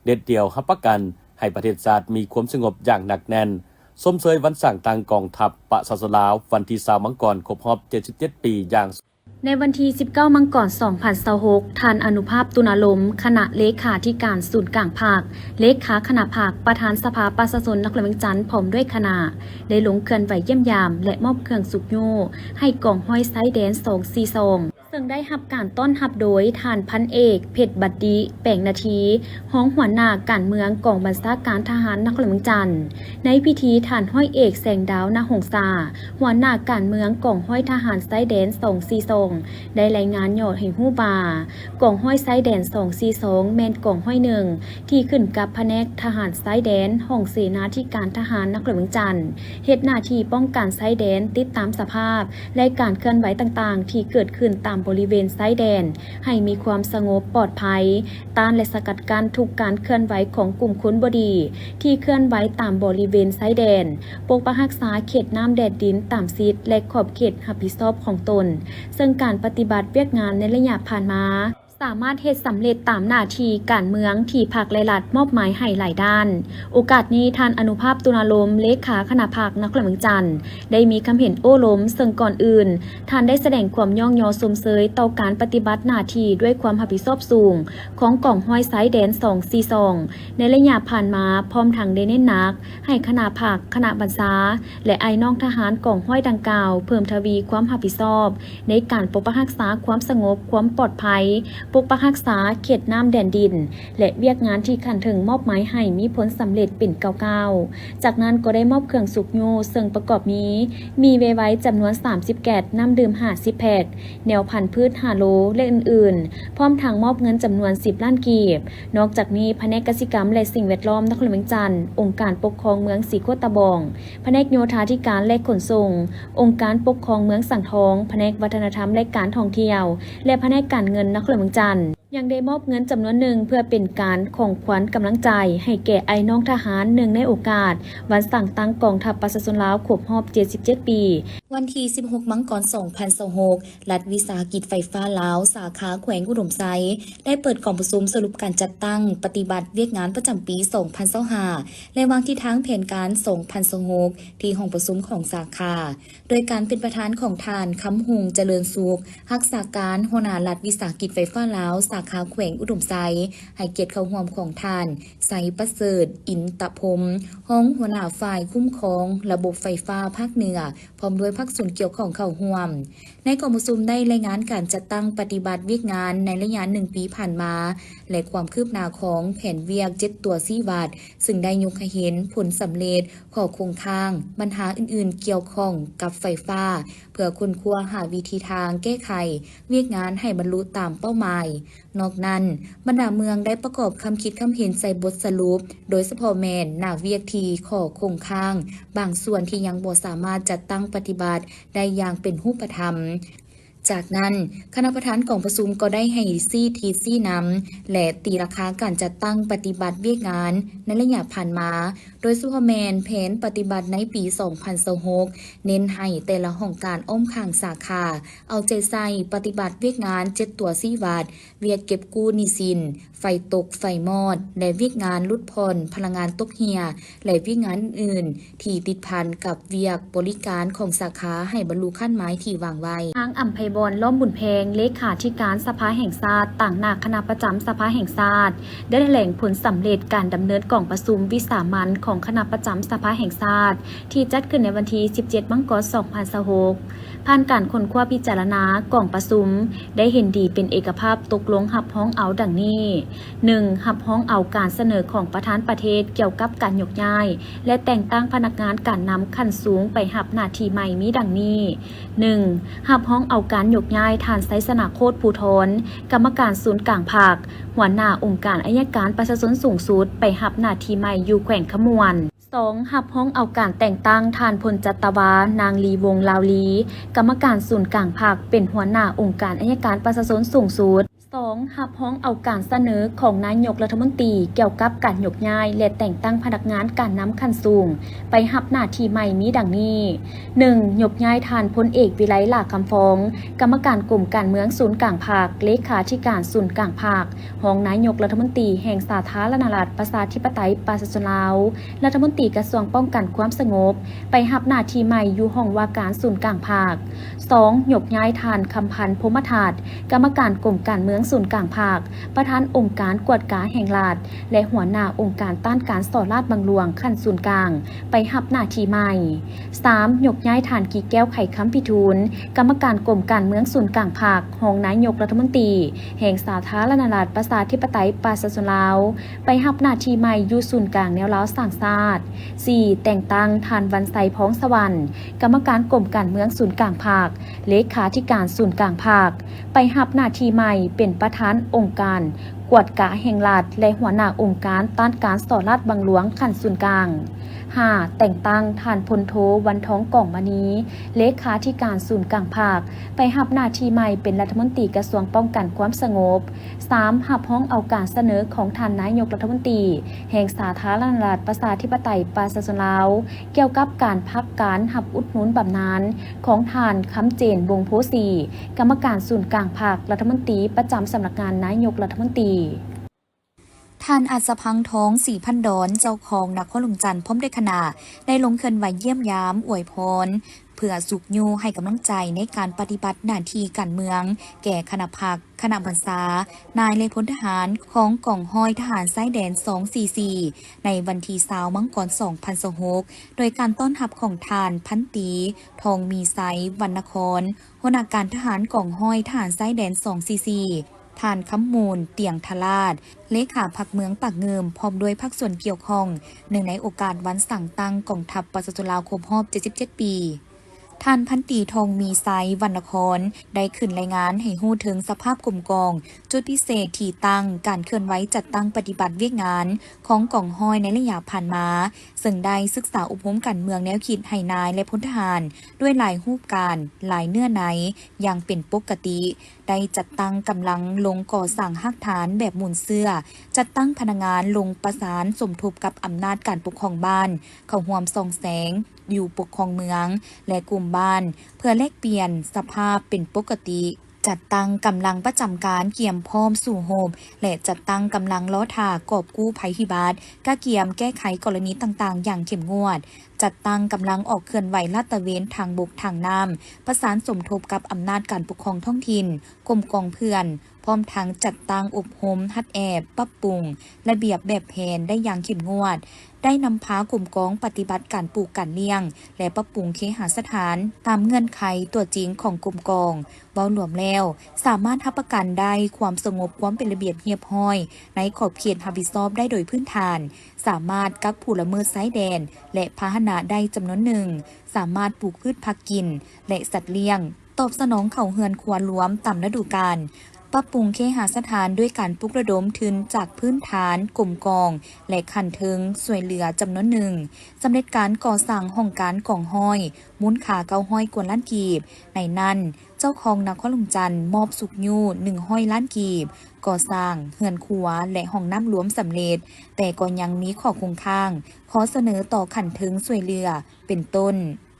ເດັດດ່ຽວຮັບປະກັນໃຫ້ປະເທດຊາດມີຄວາມສະຫງົບຢ່າງໜັກແໜ້ນ. ຊົມເຊີຍວັນສ້າງຕັ້ງກອງທັບປະຊາຊົນລາວ ວັນທີຊາວ ມັງກອນ ຄົບຮອບເຈັດສິບເຈັດປີຢ່າງ ໃນວັນທີສິບເກົ້າ ມັງກອນ ສອງພັນຊາວຫົກ, ທ່ານ ອະນຸພາບ ຕຸນາລົມ, ຄະນະເລຂາທິການສູນກາງພັກ, ເລຂາຄະນະພັກ, ປະທານສະພາປະຊາຊົນນະຄອນຫຼວງວຽງຈັນ ພ້ອມດ້ວຍຄະນະ ໄດ້ລົງເຄື່ອນໄຫວຢ້ຽມຢາມ ແລະ ມອບເຄື່ອງຊຸກຍູ້ໃຫ້ກອງຮ້ອຍຊາຍແດນສອງສີ່ສອງ ເຊິ່ງໄດ້ຮັບການຕ້ອນຮັບໂດຍທ່ານພັນເອກ ເພັດບັດດີ ແປງນາທີ ຮອງຫົວໜ້າການເມືອງກອງບັນຊາການທະຫານນະຄອນຫຼວງວຽງຈັນ. ໃນພິທີ ທ່ານຮ້ອຍເອກ ແສງດາວ ນາຫົງສາ ຫົວໜ້າການເມືອງກອງຮ້ອຍທະຫານຊາຍແດນສອງສີ່ສອງ ໄດ້ລາຍງານຫຍໍ້ໃຫ້ຮູ້ວ່າ ກອງຮ້ອຍຊາຍແດນສອງສີ່ສອງ ແມ່ນກອງຮ້ອຍໜຶ່ງ ທີ່ຂຶ້ນກັບພະແນກທະຫານຊາຍແດນ ຫ້ອງເສນາທິການທະຫານນະຄອນຫຼວງວຽງຈັນ, ເຮັດໜ້າທີ່ປ້ອງກັນຊາຍແດນ, ຕິດຕາມສະພາບ ແລະ ການເຄື່ອນໄຫວຕ່າງໆ ທີ່ເກີດຂຶ້ນຕາມບໍລິເວນຊາຍແດນ ໃຫ້ມີຄວາມສະຫງົບປອດໄພ, ຕ້ານ ແລະ ສະກັດກັ້ນທຸກການເຄື່ອນໄຫວຂອງກຸ່ມຄົນບໍ່ດີ ທີ່ເຄື່ອນໄຫວຕາມບໍລິເວນຊາຍແດນ, ປົກປັກຮັກສາເຂດນ້ຳແດນດິນຕາມສິດ ແລະ ຂອບເຂດຮັບຜິດຊອບຂອງຕົນ. ເຊິ່ງການປະຕິບັດວຽກງານໃນໄລຍະຜ່ານມາ ສາມາດເຮັດສຳເລັດຕາມໜ້າທີ່ການເມືອງທີ່ພັກ ແລະ ລັດມອບໝາຍໃຫ້ຫຼາຍດ້ານ. ໂອກາດນີ້, ທ່ານ ອະນຸພາບ ຕຸນາລົມ ເລຂາຄະນະພັກນະຄອນຫຼວງວຽງຈັນ ໄດ້ມີຄຳເຫັນໂອ້ລົມ, ເຊິ່ງກ່ອນອື່ນ ທ່ານໄດ້ສະແດງຄວາມຍ້ອງຍໍຊົມເຊີຍຕໍ່ການປະຕິບັດໜ້າທີ່ດ້ວຍຄວາມຮັບຜິດຊອບສູງຂອງກອງຮ້ອຍຊາຍແດນສອງສີ່ສອງ ໃນໄລຍະຜ່ານມາ, ພ້ອມທັງໄດ້ເນັ້ນໜັກໃຫ້ຄະນະພັກ, ຄະນະບັນຊາ ແລະ ອ້າຍນ້ອງທະຫານກອງຮ້ອຍດັ່ງກ່າວ ເພີ່ມທະວີຄວາມຮັບຜິດຊອບ ໃນການປົກປັກຮັກສາຄວາມສະຫງົບ, ຄວາມປອດໄພ, ປົກປັກຮັກສາເຂດນ້ຳແດນດິນ ແລະ ວຽກງານທີ່ຂັ້ນເທິງມອບໝາຍໃຫ້ມີຜົນສຳເລັດເປັນກ້າວໆ. ຈາກນັ້ນກໍໄດ້ມອບເຄື່ອງຊຸກຍູ້ ເຊິ່ງປະກອບມີ ໝີ່ເວໄວຈຳນວນສາມສິບແກັດ, ນ້ຳດື່ມຫ້າສິບແພັກ, ແນວພັນພືດຫ້າໂລ ແລະ ອື່ນໆ, ພ້ອມທັງມອບເງິນຈຳນວນສິບລ້ານກີບ. ນອກຈາກນີ້, ພະແນກກະສິກຳ ແລະ ສິ່ງແວດລ້ອມນະຄອນຫຼວງວຽງຈັນ, ອົງການປົກຄອງເມືອງສີໂຄດຕະບອງ, ພະແນກໂຍທາທິການ ແລະ ຂົນສົ່ງ, ອົງການປົກຄອງເມືອງສັງທອງ, ພະແນກວັດທະນະທຳ ແລະ ການທ່ອງທ່ຽວ ແລະ ພະແນກການເງິນນະຄອນຫຼວງວຽງຈັນ ຍັງໄດ້ມອບເງິນຈຳນວນໜຶ່ງເພື່ອເປັນການຂອງຂວັນກຳລັງໃຈໃຫ້ແກ່ອ້າຍນ້ອງທະຫານ ເນື່ອງໃນໂອກາດວັນສ້າງຕັ້ງກອງທັບປະຊາຊົນລາວຄົບຮອບເຈັດສິບເຈັດປີ. ວັນທີສິບຫົກ ມັງກອນ ສອງພັນຊາວຫົກ ລັດວິສາຫະກິດໄຟຟ້າລາວ ສາຂາແຂວງອຸດົມໄຊ ໄດ້ເປີດກອງປະຊຸມສະຫຼຸບການຈັດຕັ້ງປະຕິບັດວຽກງານປະຈຳປີສອງພັນຊາວຫ້າ ແລະ ວາງທິດທາງແຜນການສອງພັນຊາວຫົກ ທີ່ຫ້ອງປະຊຸມຂອງສາຂາ ໂດຍການເປັນປະທານຂອງທ່ານ ຄຳຮຸ່ງ ຈະເລີນສຸກ ຮັກສາການຫົວໜ້າລັດວິສາຫະກິດໄຟຟ້າລາວ ສາຂາແຂວງອຸດົມໄຊ, ໃຫ້ກຽດເຂົ້າຮ່ວມຂອງທ່ານ ໄຊປະເສີດ ອິນຕະພົມ ຮອງຫົວໜ້າຝ່າຍຄຸ້ມຄອງລະບົບໄຟຟ້າພາກເໜືອ ພ້ອມດ້ວຍພາກສ່ວນກ່ຽວຂ້ອງເຂົ້າຮ່ວມ. ໃນກອງປະຊຸມໄດ້ລາຍງານການຈັດຕັ້ງປະຕິບັດວຽກງານໃນໄລຍະໜຶ່ງປີຜ່ານມາ ແລະ ຄວາມຄືບໜ້າຂອງແຜນວຽກເຈັດຕົວຊີ້ວັດ, ເຊິ່ງໄດ້ຍົກໃຫ້ເຫັນຜົນສຳເລັດ, ຂໍ້ຄົງຄ້າງ, ບັນຫາອື່ນໆກ່ຽວຂ້ອງກັບໄຟຟ້າ ເພື່ອຄົ້ນຄວ້າຫາວິທີທາງແກ້ໄຂວຽກງານໃຫ້ບັນລຸຕາມເປົ້າໝາຍ. ນອກນັ້ນ, ບັນດາເມືອງໄດ້ປະກອບຄຳຄິດຄຳເຫັນໃສ່ບົດສະຫຼຸບ, ໂດຍສະເພາະແມ່ນໜ້າວຽກທີ່ຂໍ້ຄົງຄ້າງບາງສ່ວນທີ່ຍັງບໍ່ສາມາດຈັດຕັ້ງປະຕິບັດໄດ້ຢ່າງເປັນຮູບປະທຳ. ຈາກນັ້ນ, ຄະນະປະທານກອງປະຊຸມກໍໄດ້ໃຫ້ຊີ້ທິດຊີ້ນຳ ແລະ ຕີລາຄາການຈັດຕັ້ງປະຕິບັດວຽກງານໃນໄລຍະຜ່ານມາ, ໂດຍສະເພາະແມ່ນແຜນປະຕິບັດໃນປີສອງພັນຊາວຫົກ ເນັ້ນໃຫ້ແຕ່ລະຫ້ອງການອ້ອມຂ້າງສາຂາ ເອົາໃຈໃສ່ປະຕິບັດວຽກງານເຈັດຕົວຊີ້ວັດ, ວຽກເກັບກູ້ໜີ້ສິນ, ໄຟຕົກໄຟມອດ ແລະ ວຽກງານຫຼຸດຜ່ອນພະລັງງານຕົກເຮ່ຍ ແລະ ວຽກງານອື່ນໆ ທີ່ຕິດພັນກັບວຽກບໍລິການຂອງສາຂາໃຫ້ບັນລຸຄາດໝາຍທີ່ວາງໄວ້. ນາງ ອຳໄພບອນ ລ້ອມບຸນແພງ ເລຂາທິການສະພາແຫ່ງຊາດ ຕາງໜ້າຄະນະປະຈຳສະພາແຫ່ງຊາດ ໄດ້ຖະແຫຼງຜົນສຳເລັດການດຳເນີນກອງປະຊຸມວິສາມັນຂອງຄະນະປະຈຳສະພາແຫ່ງຊາດ ທີ່ຈັດຂຶ້ນໃນວັນທີສິບເຈັດ ມັງກອນ ສອງພັນຊາວຫົກ. ຜ່ານການຄົ້ນຄວ້າພິຈາລະນາ, ກອງປະຊຸມໄດ້ເຫັນດີເປັນເອກະພາບຕົກລົງຮັບຮອງເອົາດັ່ງນີ້: ໜຶ່ງ, ຮັບຮອງເອົາການສະເໜີຂອງປະທານປະເທດກ່ຽວກັບການຍົກຍ້າຍ ແລະ ແຕ່ງຕັ້ງພະນັກງານການນຳຂັ້ນສູງໄປຮັບໜ້າທີ່ໃໝ່ມີດັ່ງນີ້: ໜຶ່ງ, ຮັບຮອງເອົາການຍົກຍ້າຍທ່ານ ໄຊຊະນະໂຄດ ພູທອນ ກຳມະການສູນກາງພັກ, ຫົວໜ້າອົງການໄອຍະການປະຊາຊົນສູງສຸດ ໄປຮັບໜ້າທີ່ໃໝ່ຢູ່ແຂວງຄຳມ່ວນ. ສອງ, ຮັບຮອງເອົາການແຕ່ງຕັ້ງທ່ານ ພົນຈັດຕະວາ ນາງ ລີວົງ ລາວລີ ກຳມະການສູນກາງພັກ ເປັນຫົວໜ້າອົງການໄອຍະການປະຊາຊົນສູງສຸດ. ສອງ, ຮັບຮອງເອົາການສະເໜີຂອງນາຍົກລັດຖະມົນຕີກ່ຽວກັບການຍົກຍ້າຍ ແລະ ແຕ່ງຕັ້ງພະນັກງານການນຳຂັ້ນສູງໄປຮັບໜ້າທີ່ໃໝ່ມີດັ່ງນີ້: ໜຶ່ງ, ຍົກຍ້າຍທ່ານ ພົນເອກ ວິໄລ ຫຼ້າຄຳຟອງ ກຳມະການກົມການເມືອງສູນກາງພັກ, ເລຂາທິການສູນກາງພັກ, ຮອງນາຍົກລັດຖະມົນຕີແຫ່ງສາທາລະນະລັດ ປະຊາທິປະໄຕ ປະຊາຊົນລາວ, ລັດຖະມົນຕີກະຊວງປ້ອງກັນຄວາມສະຫງົບ ໄປຮັບໜ້າທີ່ໃໝ່ຢູ່ຫ້ອງວ່າການສູນກາງພັກ. ສອງ, ຍົກຍ້າຍທ່ານ ຄຳພັນ ພົມມະທັດ ກຳມະການກົມການເມືອງ ສູນກາງພັກ, ປະທານອົງການກວດກາແຫ່ງລັດ ແລະ ຫົວໜ້າອົງການຕ້ານການສໍ້ລາດບັງຫຼວງຂັ້ນສູນກາງ ໄປຮັບໜ້າທີ່ໃໝ່. ສາມ, ຍົກຍ້າຍທ່ານ ກີແກ້ວ ໄຂຄຳພິທູນ, ກຳມະການກົມການເມືອງສູນກາງພັກ, ຮອງນາຍົກລັດຖະມົນຕີແຫ່ງສາທາລະນະລັດ ປະຊາທິປະໄຕ ປະຊາຊົນລາວ ໄປຮັບໜ້າທີ່ໃໝ່ຢູ່ສູນກາງແນວລາວສ້າງຊາດ. ສີ່, ແຕ່ງຕັ້ງທ່ານ ວັນໄຊ ພອງສະຫວັນ, ກຳມະການກົມການເມືອງສູນກາງພັກ, ເລຂາທິການສູນກາງພັກ, ໄປຮັບໜ້າທີ່ໃໝ່ເປັນປະທານອົງການກວດກາແຫ່ງລັດ ແລະ ຫົວໜ້າອົງການຕ້ານການສໍ້ລາດບັງຫຼວງຂັ້ນສູນກາງ. ຫ້າ, ແຕ່ງຕັ້ງທ່ານ ພົນໂທ ວັນທອງ ກອງມະນີ, ເລຂາທິການສູນກາງພັກ, ໄປຮັບໜ້າທີ່ໃໝ່ເປັນລັດຖະມົນຕີກະຊວງປ້ອງກັນຄວາມສະຫງົບ. ສາມ, ຮັບຮອງເອົາການສະເໜີຂອງທ່ານນາຍົກລັດຖະມົນຕີແຫ່ງສາທາລະນະລັດ ປະຊາທິປະໄຕ ປະຊາຊົນລາວ ກ່ຽວກັບການພັກການຮັບອຸດໜູນບຳນານຂອງທ່ານ ຄຳເຈນ ວົງໂພສີ, ກຳມະການສູນກາງພັກ, ລັດຖະມົນຕີປະຈຳສຳນັກງານນາຍົກລັດຖະມົນຕີ. ທ່ານ ອັດສະພັງທອງ ສີພັນດອນ, ເຈົ້າຄອງນະຄອນຫຼວງຈັນ ພ້ອມດ້ວຍຄະນະ ໄດ້ລົງເຄື່ອນໄຫວຢ້ຽມຢາມ, ອວຍພອນ ເພື່ອຊຸກຍູ້ໃຫ້ກຳລັງໃຈໃນການປະຕິບັດໜ້າທີ່ການເມືອງແກ່ຄະນະພັກ, ຄະນະບັນຊາ, ນາຍ ແລະ ພົນທະຫານຂອງກອງຮ້ອຍທະຫານຊາຍແດນສອງສີ່ສີ່ ໃນວັນທີຊາວ ມັງກອນ ສອງພັນຊາວຫົກ ໂດຍການຕ້ອນຮັບຂອງທ່ານ ພັນຕີ ທອງມີໄຊ ວັນນະຄອນ, ຫົວໜ້າການທະຫານກອງຮ້ອຍທະຫານຊາຍແດນສອງສີ່ສີ່, ທ່ານ ຄຳມູນ ຕຽງທະລາດ, ເລຂາພັກເມືອງປາກງື່ມ, ພ້ອມດ້ວຍພາກສ່ວນກ່ຽວຂ້ອງ, ເນື່ອງໃນໂອກາດວັນສ້າງຕັ້ງກອງທັບປະຊາຊົນລາວຄົບຮອບເຈັດສິບເຈັດປີ. ທ່ານ ພັນຕີ ທອງມີໄຊ ວັນນະຄອນ ໄດ້ຂຶ້ນລາຍງານໃຫ້ຮູ້ເຖິງສະພາບກົມກອງ, ຈຸດພິເສດ, ທີ່ຕັ້ງ, ການເຄື່ອນໄຫວຈັດຕັ້ງປະຕິບັດວຽກງານຂອງກອງຮ້ອຍໃນໄລຍະຜ່ານມາ, ເຊິ່ງໄດ້ສຶກສາອົບຮົມການເມືອງແນວຄິດໃຫ້ນາຍ ແລະ ພົນທະຫານດ້ວຍຫຼາຍຮູບການ, ຫຼາຍເນື້ອໃນຢ່າງເປັນປົກກະຕິ, ໄດ້ຈັດຕັ້ງກຳລັງລົງກໍ່ສ້າງຮາກຖານແບບມູນເຊື້ອ, ຈັດຕັ້ງພະນັກງານລົງປະສານສົມທົບກັບອຳນາດການປົກຄອງບ້ານ ເຂົ້າຮ່ວມສ່ອງແສງ ຢູ່ປົກຄອງເມືອງ ແລະ ກຸ່ມບ້ານ ເພື່ອແລກປ່ຽນສະພາບເປັນປົກກະຕິ, ຈັດຕັ້ງກຳລັງປະຈຳການກຽມພ້ອມສູ້ຮົບ ແລະ ຈັດຕັ້ງກຳລັງລໍຖ້າກອບກູ້ໄພພິບັດ, ກະກຽມແກ້ໄຂກໍລະນີຕ່າງໆຢ່າງເຂັ້ມງວດ, ຈັດຕັ້ງກຳລັງອອກເຄື່ອນໄຫວລາດຕະເວນທາງບົກທາງນ້ຳ, ປະສານສົມທົບກັບອຳນາດການປົກຄອງທ້ອງຖິ່ນ, ກົມກອງເພື່ອນ, ພ້ອມທັງຈັດຕັ້ງອົບຮົມ, ຫັດແອບ, ປັບປຸງລະບຽບແບບແຜນໄດ້ຢ່າງເຂັ້ມງວດ, ໄດ້ນຳພາກົມກອງປະຕິບັດການປູກການລ້ຽງ ແລະ ປັບປຸງເຄຫະສະຖານຕາມເງື່ອນໄຂຕົວຈິງຂອງກົມກອງ. ເວົ້າລວມແລ້ວ, ສາມາດຮັບປະກັນໄດ້ຄວາມສະຫງົບ, ຄວາມເປັນລະບຽບຮຽບຮ້ອຍໃນຂອບເຂດຮັບຜິດຊອບໄດ້ໂດຍພື້ນຖານ, ສາມາດກັກຜູ້ລະເມີດຊາຍແດນ ແລະ ພາຫະນະໄດ້ຈຳນວນໜຶ່ງ, ສາມາດປູກພືດຜັກກິນ ແລະ ສັດລ້ຽງ, ຕອບສະໜອງເຂົ້າເຮືອນຄົວລວມຕາມລະດູການ, ປັບປຸງເຄຫະສະຖານດ້ວຍການປຸກລະດົມທຶນຈາກພື້ນຖານ, ກົມກອງ ແລະ ຂັ້ນເທິງຊ່ວຍເຫຼືອຈຳນວນໜຶ່ງ, ສຳເລັດການກໍ່ສ້າງຫ້ອງການກອງຮ້ອຍມູນຄ່າເກົ້າຮ້ອຍກວ່າລ້ານກີບ, ໃນນັ້ນ ເຈົ້າຄອງນະຄອນຫຼວງຈັນມອບຊຸກຍູ້ໜຶ່ງຮ້ອຍລ້ານກີບ, ກໍ່ສ້າງເຮືອນຄົວ ແລະ ຫ້ອງນ້ຳລວມສຳເລັດ, ແຕ່ກໍຍັງມີຂໍ້ຄົງຄ້າງ, ຂໍສະເໜີຕໍ່ຂັ້ນເທິງຊ່ວຍເຫຼືອ ເປັນຕົ້ນ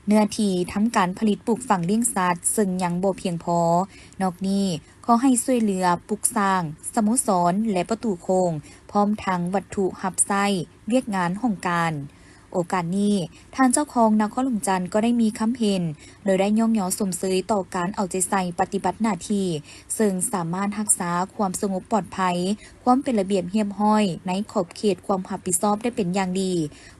ເນື້ອທີ່ທຳການຜະລິດປູກຝັງລ້ຽງສັດ ເຊິ່ງຍັງບໍ່ພຽງພໍ. ນອກນີ້ ຂໍໃຫ້ຊ່ວຍເຫຼືອປຸກສ້າງສະໂມສອນ ແລະ ປະຕູໂຄ້ງ, ພ້ອມທັງວັດຖຸຮັບໃຊ້ວຽກງານຫ້ອງການ. ໂອກາດນີ້, ທ່ານເຈົ້າຄອງນະຄອນຫຼວງຈັນກໍໄດ້ມີຄຳເຫັນ ໂດຍໄດ້ຍ້ອງຍໍຊົມເຊີຍຕໍ່ການເອົາໃຈໃສ່ປະຕິບັດໜ້າທີ່, ເຊິ່ງສາມາດຮັກສາຄວາມສະຫງົບປອດໄພ, ຄວາມເປັນລະບຽບຮຽບຮ້ອຍໃນຂອບເຂດຄວາມຮັບຜິດຊອບໄດ້ເປັນຢ່າງດີ,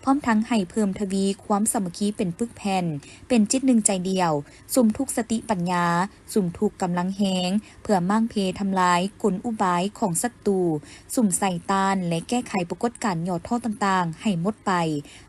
ພ້ອມທັງໃຫ້ເພີ່ມທະວີຄວາມສາມັກຄີເປັນປຶກແຜ່ນ, ເປັນຈິດໜຶ່ງໃຈດຽວ, ສຸມທຸກສະຕິປັນຍາ, ສຸມທຸກກຳລັງແຮງ ເພື່ອມ້າງເພທຳລາຍກົນອຸບາຍຂອງສັດຕູ, ສຸມໃສ່ຕ້ານ ແລະ ແກ້ໄຂປາກົດການຫຍໍ້ທໍ້ຕ່າງໆໃຫ້ໝົດໄປ,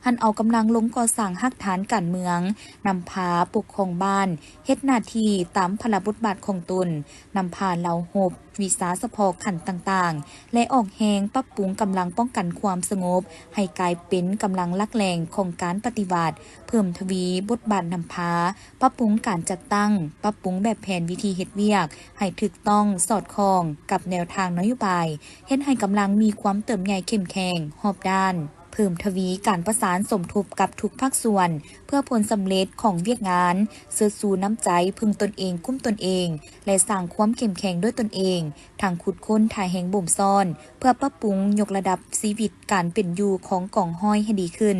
ຫັນເອົາກຳລັງລົງກໍ່ສ້າງຮາກຖານການເມືອງ, ນຳພາປົກຄອງບ້ານ, ເຮັດໜ້າທີ່ຕາມພາລະບົດບາດຂອງຕົນ, ນຳພາເຫຼົ່າຮົບ, ວິຊາສະເພາະຂັ້ນຕ່າງໆ ແລະ ອອກແຮງປັບປຸງກຳລັງປ້ອງກັນຄວາມສະຫງົບໃຫ້ກາຍເປັນກຳລັງຫຼັກແຫຼ່ງຂອງການປະຕິວັດ, ເພີ່ມທະວີບົດບາດນຳພາ, ປັບປຸງການຈັດຕັ້ງ, ປັບປຸງແບບແຜນວິທີເຮັດວຽກໃຫ້ຖືກຕ້ອງສອດຄ່ອງກັບແນວທາງນະໂຍບາຍ, ເຮັດໃຫ້ກຳລັງມີຄວາມເຕີບໃຫຍ່ເຂັ້ມແຂງຮອບດ້ານ. ເພີ່ມທະວີການປະສານສົມທົບກັບທຸກພາກສ່ວນ ເພື່ອຜົນສຳເລັດຂອງວຽກງານ, ເຊີດຊູນ້ຳໃຈເພິ່ງຕົນເອງ, ກຸ້ມຕົນເອງ ແລະ ສ້າງຄວາມເຂັ້ມແຂງດ້ວຍຕົນເອງ, ທັງຂຸດຄົ້ນທ່າແຮງບົ່ມຊ້ອນ ເພື່ອປັບປຸງຍົກລະດັບຊີວິດການເປັນຢູ່ຂອງກອງຮ້ອຍໃຫ້ດີຂຶ້ນ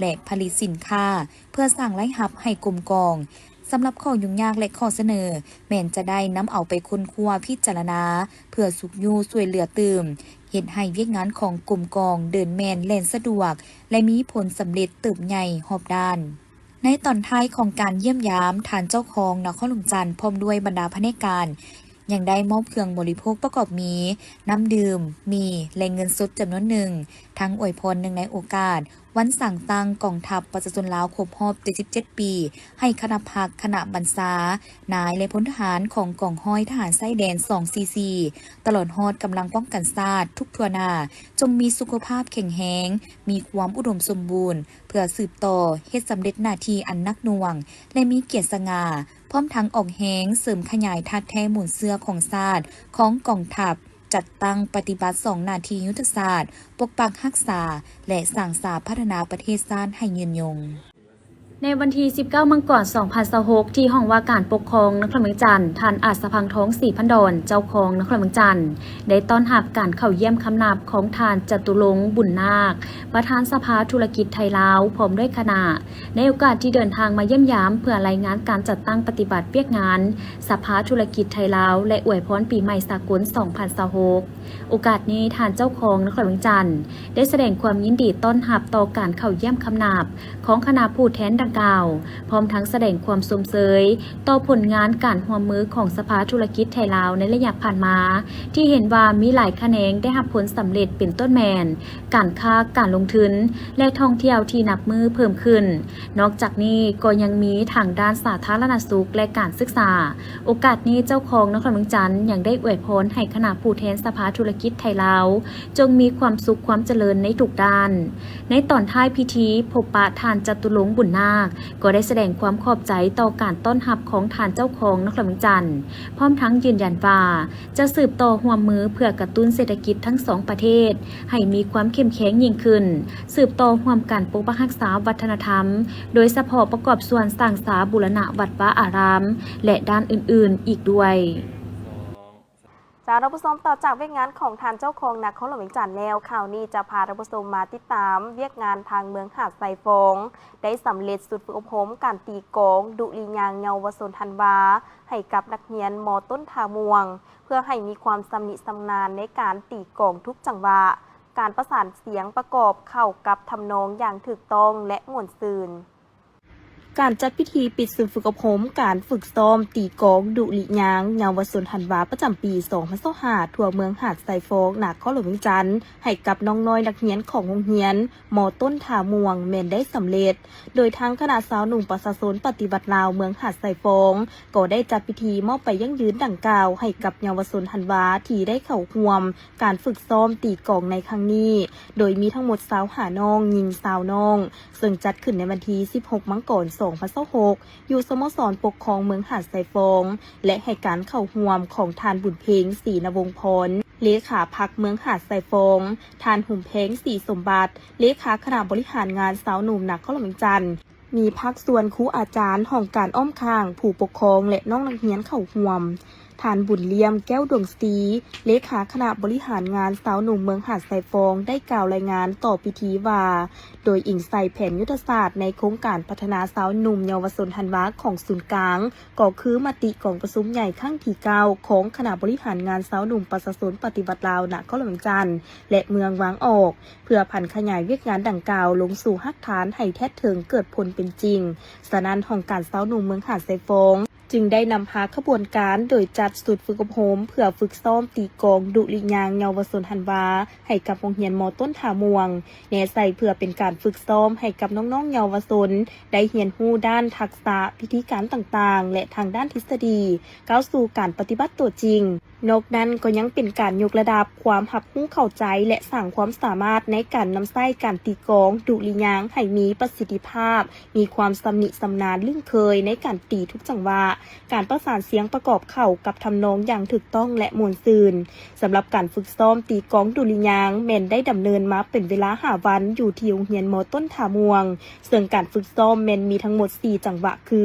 ແລະ ຜະລິດສິນຄ້າເພື່ອສ້າງລາຍຮັບໃຫ້ກົມກອງ, ສຳລັບຂໍ້ຫຍຸ້ງຍາກ ແລະ ຂໍ້ສະເໜີ ແມ່ນຈະໄດ້ນຳເອົາໄປຄົ້ນຄວ້າພິຈາລະນາ ເພື່ອຊຸກຍູ້ຊ່ວຍເຫຼືອຕື່ມ, ເຮັດໃຫ້ວຽກງານຂອງກົມກອງເດີນແມ່ນແລ່ນສະດວກ ແລະ ມີຜົນສຳເລັດເຕີບໃຫຍ່ຮອບດ້ານ. ໃນຕອນທ້າຍຂອງການຢ້ຽມຢາມ, ທ່ານເຈົ້າຄອງນະຄອນຫຼວງຈັນ ພ້ອມດ້ວຍບັນດາພະແນກການ ຍັງໄດ້ມອບເຄື່ອງບໍລິໂພກປະກອບມີ ນ້ຳດື່ມ, ໝີ່ ແລະ ເງິນສົດຈຳນວນໜຶ່ງ, ທັງອວຍພອນເນື່ອງໃນໂອກາດ ວັນສ້າງຕັ້ງກອງທັບປະຊາຊົນລາວຄົບຮອບເຈັດສິບເຈັດປີ ໃຫ້ຄະນະພັກ, ຄະນະບັນຊາ, ນາຍ ແລະ ພົນທະຫານຂອງກອງຮ້ອຍທະຫານຊາຍແດນສອງສີ່ສີ່ ຕະຫຼອດຮອດກຳລັງປ້ອງກັນຊາດທຸກທົ່ວໜ້າ ຈົ່ງມີສຸຂະພາບແຂງແຮງ, ມີຄວາມອຸດົມສົມບູນ ເພື່ອສືບຕໍ່ເຮັດສຳເລັດໜ້າທີ່ອັນໜັກໜ່ວງ ແລະ ມີກຽດສະຫງ່າ, ພ້ອມທັງອອກແຮງເສີມຂະຫຍາຍທາດແທ້ມູນເຊື້ອຂອງຊາດ, ຂອງກອງທັບ, ຈັດຕັ້ງປະຕິບັດສອງໜ້າທີ່ຍຸດທະສາດ, ປົກປັກຮັກສາ ແລະ ສ້າງສາພັດທະນາປະເທດຊາດໃຫ້ຍືນຍົງ. ໃນວັນທີສິບເກົ້າ ມັງກອນ ສອງພັນຊາວຫົກ ທີ່ຫ້ອງວ່າການປົກຄອງນະຄອນຫຼວງວຽງຈັນ, ທ່ານ ອາດສະພັງທອງ ສີພັນດອນ ເຈົ້າຄອງນະຄອນຫຼວງວຽງຈັນ ໄດ້ຕ້ອນຮັບການເຂົ້າຢ້ຽມຄຳນັບຂອງທ່ານ ຈະຕຸລົງ ບຸນນາກ ປະທານສະພາທຸລະກິດໄທລາວ ພ້ອມດ້ວຍຄະນະ ໃນໂອກາດທີ່ເດີນທາງມາຢ້ຽມຢາມເພື່ອລາຍງານການຈັດຕັ້ງປະຕິບັດວຽກງານສະພາທຸລະກິດໄທລາວ ແລະ ອວຍພອນປີໃໝ່ສາກົນສອງພັນຊາວຫົກ. ໂອກາດນີ້ ທ່ານເຈົ້າຄອງນະຄອນຫຼວງວຽງຈັນ ໄດ້ສະແດງຄວາມຍິນດີຕ້ອນຮັບຕໍ່ການເຂົ້າຢ້ຽມຄຳນັບຂອງຄະນະຜູ້ແທນດັ່ງກ່າວ, ພ້ອມທັງສະແດງຄວາມຊົມເຊີຍຕໍ່ຜົນງານການຮ່ວມມືຂອງສະພາທຸລະກິດໄທລາວໃນໄລຍະຜ່ານມາ, ທີ່ເຫັນວ່າມີຫຼາຍຂະແໜງໄດ້ຮັບຜົນສຳເລັດ ເປັນຕົ້ນແມ່ນ ການຄ້າ, ການລົງທຶນ ແລະ ທ່ອງທ່ຽວທີ່ນັບມື້ເພີ່ມຂຶ້ນ. ນອກຈາກນີ້ກໍຍັງມີທາງດ້ານສາທາລະນະສຸກ ແລະ ການສຶກສາ. ໂອກາດນີ້ເຈົ້າຄອງນະຄອນຫຼວງວຽງຈັນຍັງໄດ້ອວຍພອນໃຫ້ຄະນະຜູ້ແທນສະພາທຸລະກິດໄທລາວ ຈົ່ງມີຄວາມສຸກຄວາມຈະເລີນໃນທຸກດ້ານ. ໃນຕອນທ້າຍພິທີ, ພົບປະທ່ານ ຈະຕຸລົງ ບຸນນາກ ກໍໄດ້ສະແດງຄວາມຂອບໃຈຕໍ່ການຕ້ອນຮັບຂອງທ່ານເຈົ້າຄອງນະຄອນຫຼວງວຽງຈັນ, ພ້ອມທັງຢືນຢັນວ່າ ຈະສືບຕໍ່ຮ່ວມມືເພື່ອກະຕຸ້ນເສດຖະກິດທັງສອງປະເທດໃຫ້ມີຄວາມເຂັ້ມແຂງຍິ່ງຂຶ້ນ, ສືບຕໍ່ຮ່ວມກັນປົກປັກຮັກສາວັດທະນະທຳ, ໂດຍສະເພາະປະກອບສ່ວນສ້າງສາບູລະນະວັດວາອາຣາມ ແລະ ດ້ານອື່ນໆອີກດ້ວຍ. ເຈົ້າ ທ່ານຜູ້ຊົມ, ຕໍ່ຈາກວຽກງານຂອງທ່ານເຈົ້າຄອງນະຄອນຫຼວງວຽງຈັນແລ້ວ, ຄາວນີ້ຈະພາທ່ານຜູ້ຊົມມາຕິດຕາມວຽກງານທາງເມືອງຫາດຊາຍຟອງ ໄດ້ສຳເລັດຊຸດຝຶກອົບຮົມການຕີກອງດຸລິຍາງເຍົາວະຊົນທັນວາ ໃຫ້ກັບນັກຮຽນ ມ.ຕົ້ນທ່າມ່ວງ ເພື່ອໃຫ້ມີຄວາມຊຳນິຊຳນານໃນການຕີກອງທຸກຈັງຫວະ, ການປະສານສຽງປະກອບເຂົ້າກັບທຳນອງຢ່າງຖືກຕ້ອງ ແລະ ມ່ວນຊື່ນ. ການຈັດພິທີປິດສູນຝຶກອົບຮົມການຝຶກຊ້ອມຕີກອງດຸລິຍາງເຍົາວະຊົນທັນວາ ປະຈຳປີສອງພັນຊາວຫ້າ ທົ່ວເມືອງຫາດຊາຍຟອງ ນະຄອນຫຼວງວຽງຈັນ ໃຫ້ກັບນ້ອງນ້ອຍນັກຮຽນຂອງໂຮງຮຽນ ມ.ຕົ້ນທ່າມ່ວງ ແມ່ນໄດ້ສຳເລັດ. ໂດຍທາງຄະນະຊາວໜຸ່ມປະຊາຊົນປະຕິວັດລາວເມືອງຫາດຊາຍຟອງ ກໍໄດ້ຈັດພິທີມອບໃບຢັ້ງຢືນດັ່ງກ່າວໃຫ້ກັບເຍົາວະຊົນທັນວາທີ່ໄດ້ເຂົ້າຮ່ວມການຝຶກຊ້ອມຕີກອງໃນຄັ້ງນີ້, ໂດຍມີທັງໝົດຊາວຫ້ານ້ອງ, ຍິງຊາວນ້ອງ, ເຊິ່ງຈັດຂຶ້ນໃນວັນທີສິບຫົກ ມັງກອນ ສອງພັນຊາວຫົກ ຢູ່ສະໂມສອນປົກຄອງເມືອງຫາດຊາຍຟອງ ແລະ ໃຫ້ການເຂົ້າຮ່ວມຂອງທ່ານ ບຸນເພັງ ສີນະວົງພອນ ເລຂາພັກເມືອງຫາດຊາຍຟອງ, ທ່ານ ຫຸມແພງ ສີສົມບັດ ເລຂາຄະນະບໍລິຫານງານຊາວໜຸ່ມນະຄອນຫຼວງວຽງຈັນ, ມີພາກສ່ວນຄູອາຈານ, ຫ້ອງການອ້ອມຂ້າງ, ຜູ້ປົກຄອງ ແລະ ນ້ອງນັກຮຽນເຂົ້າຮ່ວມ. ທ່ານ ບຸນລ້ຽມ ແກ້ວດວງສີ ເລຂາຄະນະບໍລິຫານງານຊາວໜຸ່ມເມືອງຫາດຊາຍຟອງ ໄດ້ກ່າວລາຍງານຕໍ່ພິທີວ່າ, ໂດຍອີງໃສ່ແຜນຍຸດທະສາດໃນໂຄງການພັດທະນາຊາວໜຸ່ມເຍົາວະຊົນທັນວາຂອງສູນກາງ, ກໍຄືມະຕິກອງປະຊຸມໃຫຍ່ຄັ້ງທີເກົ້າຂອງຄະນະບໍລິຫານງານຊາວໜຸ່ມປະຊາຊົນປະຕິວັດລາວນະຄອນຫຼວງວຽງຈັນ ແລະ ເມືອງວາງອອກ, ເພື່ອຜັນຂະຫຍາຍວຽກງານດັ່ງກ່າວລົງສູ່ຮາກຖານໃຫ້ແທດເຖິງເກີດຜົນເປັນຈິງ. ສະນັ້ນ, ຫ້ອງການຊາວໜຸ່ມເມືອງຫາດຊາຍຟອງ ຈຶ່ງໄດ້ນຳພາຂະບວນການໂດຍຈັດຊຸດຝຶກອົບຮົມເພື່ອຝຶກຊ້ອມຕີກອງດຸລິຍາງເຍົາວະຊົນທັນວາໃຫ້ກັບໂຮງຮຽນ ມ.ຕົ້ນທ່າມ່ວງ ແນໃສ່ເພື່ອເປັນການຝຶກຊ້ອມໃຫ້ກັບນ້ອງໆເຍົາວະຊົນໄດ້ຮຽນຮູ້ດ້ານທັກສະ, ວິທີການຕ່າງໆ ແລະ ທາງດ້ານທິດສະດີ ກ້າວສູ່ການປະຕິບັດຕົວຈິງ. ນອກນັ້ນກໍຍັງເປັນການຍົກລະດັບຄວາມຮັບຮູ້ເຂົ້າໃຈ ແລະ ສ້າງຄວາມສາມາດໃນການນຳໃຊ້ການຕີກອງດຸລິຍາງໃຫ້ມີປະສິດທິພາບ, ມີຄວາມຊຳນິຊຳນານລຶ້ງເຄີຍໃນການຕີທຸກຈັງຫວະ, ການປະສານສຽງປະກອບເຂົ້າກັບທຳນອງຢ່າງຖືກຕ້ອງ ແລະ ມ່ວນຊື່ນ. ສຳລັບການຝຶກຊ້ອມຕີກອງດຸລິຍາງແມ່ນໄດ້ດຳເນີນມາເປັນເວລາຫ້າວັນ ຢູ່ທີ່ໂຮງຮຽນ ມ.ຕົ້ນທ່າມ່ວງ, ເຊິ່ງການຝຶກຊ້ອມແມ່ນມີທັງໝົດສີ່ຈັງຫວະ ຄື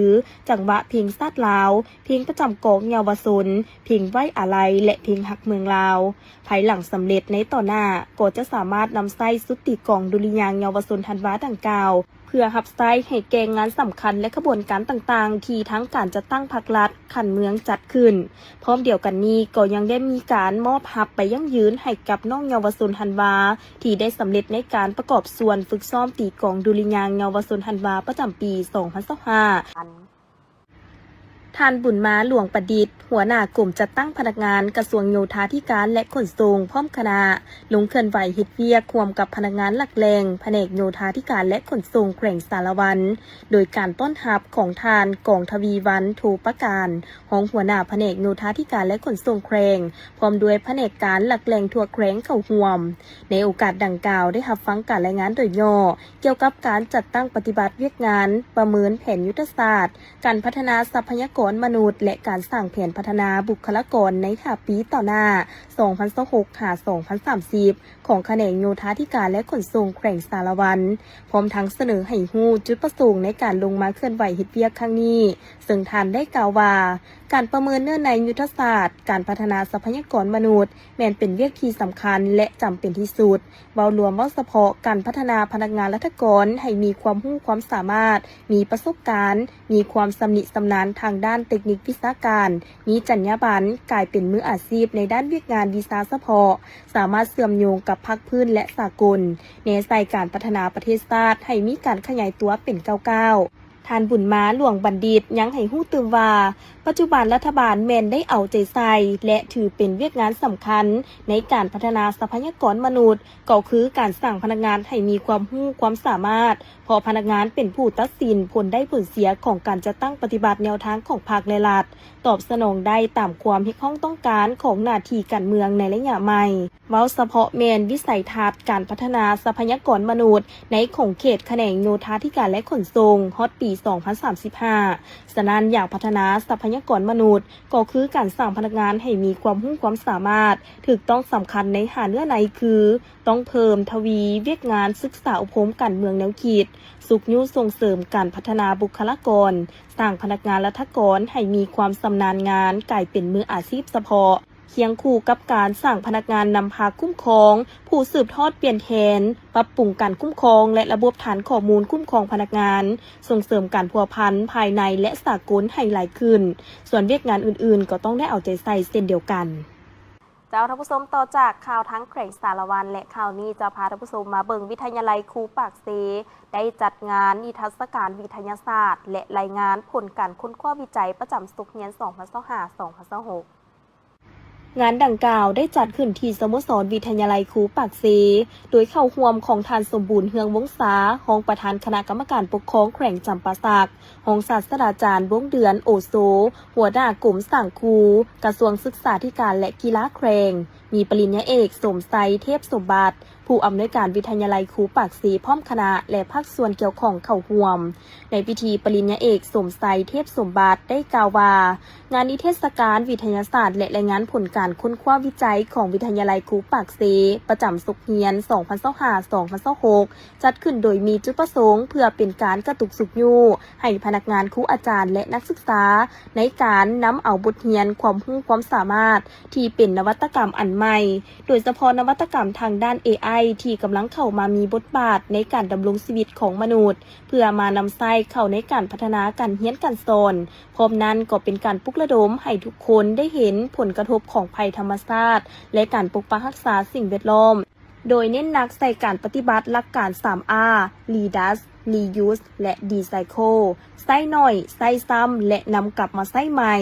ຈັງຫວະເພງຊາດລາວ, ເພງປະຈຳກອງເຍົາວະຊົນ, ເພງໄວ້ອາໄລ ແລະ ເພງຮັກເມືອງລາວ. ພາຍຫຼັງສຳເລັດໃນຕໍ່ໜ້າ, ກໍຈະສາມາດນຳໃຊ້ຊຸດຕີກອງດຸລິຍາງເຍົາວະຊົນທັນວາດັ່ງກ່າວ ເ ພື່ອຮັບໃຊ້ໃຫ້ແກ່ງານສຳຄັນ ແລະ ຂະບວນການຕ່າງໆ ທີ່ທາງການຈັດຕັ້ງພັກລັດຂັ້ນເມືອງຈັດຂຶ້ນ. ພ້ອມດຽວກັນນີ້ກໍຍັງໄດ້ມີການມອບຮັບໃບຢັ້ງຢືນໃຫ້ກັບນ້ອງເຍົາວະຊົນຮັນວາ ທີ່ໄດ້ສຳເລັດໃນການປະກອບສ່ວນຝຶກຊ້ອມຕີກອງດຸລິຍາງເຍົາວະຊົນຮັນວາ ປະຈຳປີສອງພັນຊາວຫ້າ. ທ່ານ ບຸນມາ ຫຼວງປະດິດ ຫົວໜ້າກົມຈັດຕັ້ງພະນັກງານກະຊວງໂຍທາທິການ ແລະ ຂົນສົ່ງ ພ້ອມຄະນະ ລົງເຄື່ອນໄຫວເຮັດວຽກຮ່ວມກັບພະນັກງານຫຼັກແຫຼ່ງ ພະແນກໂຍທາທິການ ແລະ ຂົນສົ່ງແຂວງສາລະວັນ ໂດຍການຕ້ອນຮັບຂອງທ່ານ ກອງທະວີວັນ ໂທປະການ ຮອງຫົວໜ້າພະແນກໂຍທາທິການ ແລະ ຂົນສົ່ງແຂວງ ພ້ອມດ້ວຍພະແນກການຫຼັກແຫຼ່ງທົ່ວແຂວງເຂົ້າຮ່ວມ. ໃນໂອກາດດັ່ງກ່າວ ໄດ້ຮັບຟັງການລາຍງານໂດຍຫຍໍ້ກ່ຽວກັບການຈັດຕັ້ງປະຕິບັດວຽກງານປະເມີນແຜນຍຸດທະສາດ ການພັດທະນາຊັບພະຍາກອນມະນຸດ ແລະ ການສ້າງແຜນພັດທະນາບຸກຄະລາກອນໃນຫ້າປີຕໍ່ໜ້າ ສອງພັນຊາວຫົກ ຫາ ສອງພັນສາມສິບ ຂອງຂະແໜງໂຍທາທິການ ແລະ ຂົນສົ່ງແຂວງສາລະວັນ, ພ້ອມທັງສະເໜີໃຫ້ຮູ້ຈຸດປະສົງໃນການລົງມາເຄື່ອນໄຫວເຮັດວຽກຄັ້ງນີ້, ເຊິ່ງທ່ານໄດ້ກ່າວວ່າ ການປະເມີນເນື້ອໃນຍຸດທະສາດການພັດທະນາຊັບພະຍາກອນມະນຸດ ແມ່ນເປັນວຽກທີ່ສຳຄັນ ແລະ ຈຳເປັນທີ່ສຸດ. ເວົ້າລວມ, ເວົ້າສະເພາະການພັດທະນາພະນັກງານລັດຖະກອນໃຫ້ມີຄວາມຮູ້ຄວາມສາມາດ, ມີປະສົບການ, ມີຄວາມຊຳນິຊຳນານທາງດ້ານເຕັກນິກວິຊາການ, ມີຈັນຍາບັນ, ກາຍເປັນມືອາຊີບໃນດ້ານວຽກງານວິຊາສະເພາະ, ສາມາດເຊື່ອມໂຍງກັບພາກພື້ນ ແລະ ສາກົນ, ແນໃສ່ການພັດທະນາປະເທດຊາດໃຫ້ມີການຂະຫຍາຍຕົວເປັນກ້າວໆ. ທ່ານ ບຸນມາ ຫຼວງບັນດິດ ຍັງໃຫ້ຮູ້ຕື່ມວ່າ ປັດຈຸບັນລັດຖະບານແມ່ນໄດ້ເອົາໃຈໃສ່ ແລະ ຖືເປັນວຽກງານສຳຄັນໃນການພັດທະນາຊັບພະຍາກອນມະນຸດ ກໍຄືການສ້າງພະນັກງານໃຫ້ມີຄວາມຮູ້ຄວາມສາມາດ, ເພາະພະນັກງານເປັນຜູ້ຕັດສິນຜົນໄດ້ຜົນເສຍຂອງການຈັດຕັ້ງປະຕິບັດແນວທາງຂອງພັກ ແລະ ລັດ, ຕອບສະໜອງໄດ້ຕາມຄວາມຮຽກຮ້ອງຕ້ອງການຂອງໜ້າທີ່ການເມືອງໃນໄລຍະໃໝ່. ເວົ້າສະເພາະແມ່ນວິໄສທັດການພັດທະນາຊັບພະຍາກອນມະນຸດໃນຂົງເຂດຂະແໜງໂຍທາທິການ ແລະ ຂົນສົ່ງ ຮອດປີສອງພັນສາມສິບຫ້າ. ສະນັ້ນ, ຢາກພັດທະນາຊັບພະຍາກອນມະນຸດ ກໍຄືການສ້າງພະນັກງານໃຫ້ມີຄວາມຮູ້ຄວາມສາມາດ, ຖືກຕ້ອງສຳຄັນໃນຫ້າເນື້ອໃນຄື ຕ້ອງເພີ່ມທະວີວຽກງານສຶກສາອົບຮົມການເມືອງແນວຄິດ, ຊຸກຍູ້ສົ່ງເສີມການພັດທະນາບຸກຄະລາກອນ, ສ້າງພະນັກງານລັດຖະກອນໃຫ້ມີຄວາມຊຳນານງານ, ກາຍເປັນມືອາຊີບສະເພາະ. ຄຽງຄູ່ກັບການສ້າງພະນັກງານນຳພາຄຸ້ມຄອງ, ຜູ້ສືບທອດປ່ຽນແທນ, ປັບປຸງການຄຸ້ມຄອງ ແລະ ລະບົບຖານຂໍ້ມູນຄຸ້ມຄອງພະນັກງານ, ສົ່ງເສີມການພົວພັນພາຍໃນ ແລະ ສາກົນໃຫ້ຫຼາຍຂຶ້ນ. ສ່ວນວຽກງານອື່ນໆ ກໍຕ້ອງໄດ້ເອົາໃຈໃສ່ເຊັ່ນດຽວກັນ. ເຈົ້າ ທ່ານຜູ້ຊົມ, ຕໍ່ຈາກຂ່າວທາງແຂວງສາລະວັນ ແລະ ຂ່າວນີ້ຈະພາທ່ານຜູ້ຊົມມາເບິ່ງ ວິທະຍາໄລຄູປາກເຊ ໄດ້ຈັດງານນິທັດສະການວິທະຍາສາດ ແລະ ລາຍງານຜົນການຄົ້ນຄວ້າວິໄຈປະຈຳສົກຮຽນສອງພັນຊາວຫ້າ ສອງພັນຊາວຫົກ. ງານດັ່ງກ່າວໄດ້ຈັດຂຶ້ນທີ່ສະໂມສອນວິທະຍາໄລຄູປາກເຊ ໂດຍເຂົ້າຮ່ວມຂອງທ່ານ ສົມບູນ ເຮືອງວົງສາ ຮອງປະທານຄະນະກຳມະການປົກຄອງແຂວງຈຳປາສັກ, ຮອງສາດສະດາຈານ ວົງເດືອນ ໂອໂຊ, ຫົວໜ້າກົມສ້າງຄູ, ກະຊວງສຶກສາທິການ ແລະ ກິລາແຂວງ, ມີປະລິນຍາເອກ ສົມໄຊ ເທບສົມບັດ, ຜູ້ອຳນວຍການວິທະຍາໄລຄູປາກເຊ ພ້ອມຄະນະ ແລະ ພາກສ່ວນກ່ຽວຂ້ອງເຂົ້າຮ່ວມ. ໃນພິທີ, ປະລິນຍາເອກ ສົມໄຊ ເທບສົມບັດ ໄດ້ກ່າວວ່າ ງານນິເທດສະການວິທະຍາສາດ ແລະ ລາຍງານຜົນການຄົ້ນຄວ້າວິໄຈຂອງວິທະຍາໄລຄູປາກເຊ ປະຈຳສົກຮຽນສອງພັນຊາວຫ້າ ສອງພັນຊາວຫົກ ຈັດຂຶ້ນໂດຍມີຈຸດປະສົງເພື່ອເປັນການກະຕຸກຊຸກຍູ້ໃຫ້ພະນັກງານ, ຄູອາຈານ ແລະ ນັກສຶກສາ ໃນການນຳເອົາບົດຮຽນຄວາມຮູ້ຄວາມສາມາດທີ່ເປັນນະວັດຕະກຳອັນໃໝ່, ໂດຍສະເພາະນະວັດຕະກຳທາງດ້ານ ເອໄອ ທີ່ກຳລັງເຂົ້າມາມີບົດບາດໃນການດຳລົງຊີວິດຂອງມະນຸດ, ເພື່ອມານຳໃຊ້ເຂົ້າໃນການພັດທະນາການຮຽນການສອນ. ພ້ອມນັ້ນກໍເປັນການປຸກລະດົມໃຫ້ທຸກຄົນໄດ້ເຫັນຜົນກະທົບຂອງໄພທຳມະຊາດ ແລະ ການປົກປັກຮັກສາສິ່ງແວດລ້ອມ, ໂດຍເນັ້ນໜັກໃສ່ການປະຕິບັດຫຼັກການສາມ R: Reduce, Reuse ແລະ Recycle. ໃຊ້ໜ້ອຍ, ໃຊ້ຊ້ຳ ແລະ ນຳກັບມາໃຊ້ໃໝ່,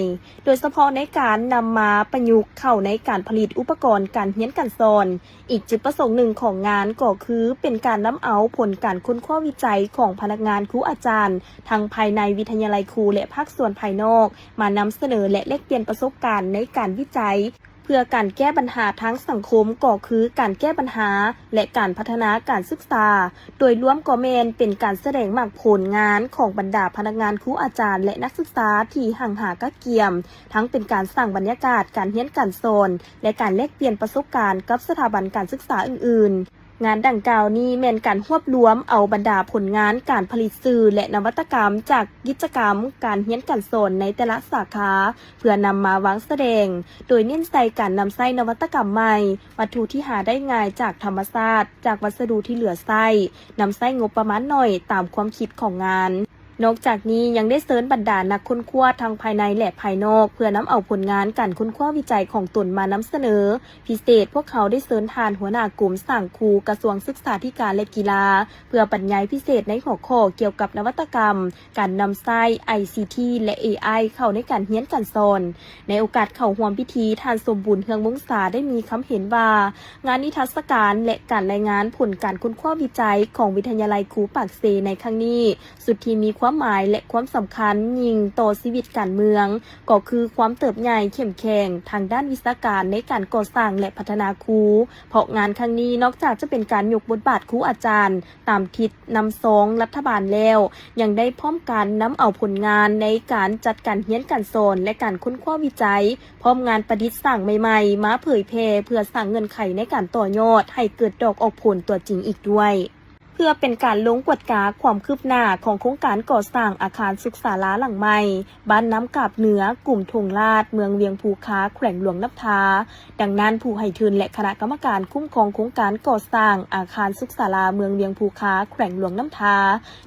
ໂດຍສະເພາະໃນການນຳມາປະຍຸກເຂົ້າໃນການຜະລິດອຸປະກອນການຮຽນການສອນ. ອີກຈຸດປະສົງໜຶ່ງຂອງງານກໍຄືເປັນການນຳເອົາຜົນການຄົ້ນຄວ້າວິໄຈຂອງພະນັກງານ, ຄູອາຈານ ທັງພາຍໃນວິທະຍາໄລຄູ ແລະ ພາກສ່ວນພາຍນອກ ມານຳສະເໜີ ແລະ ແລກປ່ຽນປະສົບການໃນການວິໄຈ ເພື່ອການແກ້ບັນຫາທາງສັງຄົມ ກໍຄືການແກ້ບັນຫາ ແລະ ການພັດທະນາການສຶກສາ. ໂດຍລວມກໍແມ່ນເປັນການສະແດງໝາກຜົນງານຂອງບັນດາພະນັກງານ, ຄູອາຈານ ແລະ ນັກສຶກສາທີ່ຮັ່ງຫາກະກຽມ, ທັງເປັນການສ້າງບັນຍາກາດການຮຽນການສອນ ແລະ ການແລກປ່ຽນປະສົບການກັບສະຖາບັນການສຶກສາອື່ນໆ. ງານດັ່ງກ່າວນີ້ແມ່ນການຮວບລວມເອົາບັນດາຜົນງານການຜະລິດສື່ ແລະ ນະວັດຕະກຳຈາກກິດຈະກຳການຮຽນການສອນໃນແຕ່ລະສາຂາ ເພື່ອນຳມາວາງສະແດງ, ໂດຍເນັ້ນໃສ່ການນຳໃຊ້ນະວັດຕະກຳໃໝ່, ວັດຖຸທີ່ຫາໄດ້ງ່າຍຈາກທຳມະຊາດ, ຈາກວັດສະດຸທີ່ເຫຼືອໃຊ້, ນຳໃຊ້ງົບປະມານໜ້ອຍຕາມຄວາມຄິດຂອງງານ. ນອກຈາກນີ້ຍັງໄດ້ເຊີນບັນດານັກຄົ້ນຄວ້າທັງພາຍໃນ ແລະ ພາຍນອກ ເພື່ອນຳເອົາຜົນງານການຄົ້ນຄວ້າວິໄຈຂອງຕົນມານຳສະເໜີ. ພິເສດ, ພວກເຮົາໄດ້ເຊີນທ່ານຫົວໜ້າກົມສ້າງຄູ ກະຊວງສຶກສາທິການ ແລະ ກິລາ ເພື່ອບັນຍາຍພິເສດໃນຫົວຂໍ້ກ່ຽວກັບນະວັດຕະກຳ ການນຳໃຊ້ ໄອຊີທີ ແລະ ເອໄອ ເຂົ້າໃນການຮຽນການສອນ. ໃນໂອກາດເຂົ້າຮ່ວມພິທີ, ທ່ານ ສົມບູນ ເຮືອງວົງສາ ໄດ້ມີຄຳເຫັນວ່າ ງານນິທັດສະການ ແລະ ການລາຍງານຜົນການຄົ້ນຄວ້າວິໄຈຂອງວິທະຍາໄລຄູປາກເຊໃນຄັ້ງນີ້ ສຸດທີ່ມີຄວາມໝາຍ ແລະ ຄວາມສຳຄັນຍິ່ງຕໍ່ຊີວິດການເມືອງ ກໍຄືຄວາມເຕີບໃຫຍ່ເຂັ້ມແຂງທາງດ້ານວິຊາການໃນການກໍ່ສ້າງ ແລະ ພັດທະນາຄູ, ເພາະງານຄັ້ງນີ້ນອກຈາກຈະເປັນການຍົກບົດບາດຄູອາຈານຕາມທິດນຳຊອງລັດຖະບານແລ້ວ, ຍັງໄດ້ພ້ອມກັນນຳເອົາຜົນງານໃນການຈັດການຮຽນການສອນ ແລະ ການຄົ້ນຄວ້າວິໄຈ, ພ້ອມງານປະດິດສ້າງໃໝ່ໆ ມາເຜີຍແຜ່ ເພື່ອສ້າງເງື່ອນໄຂໃນການຕໍ່ຍອດໃຫ້ເກີດດອກອອກຜົນຕົວຈິງອີກດ້ວຍ. ເພື່ອເປັນການລົງກວດກາຄວາມຄືບໜ້າຂອງໂຄງການກໍ່ສ້າງອາຄານສຸກສາລາຫຼັງໃໝ່ ບ້ານນ້ຳກາບເໜືອ, ກຸ່ມທົ່ງລາດ, ເມືອງວຽງພູຄາ, ແຂວງຫຼວງນ້ຳທາ. ດັ່ງນັ້ນ, ຜູ້ໃຫ້ທຶນ ແລະ ຄະນະກຳມະການຄຸ້ມຄອງໂຄງການກໍ່ສ້າງອາຄານສຸກສາລາເມືອງວຽງພູຄາ, ແຂວງຫຼວງນ້ຳທາ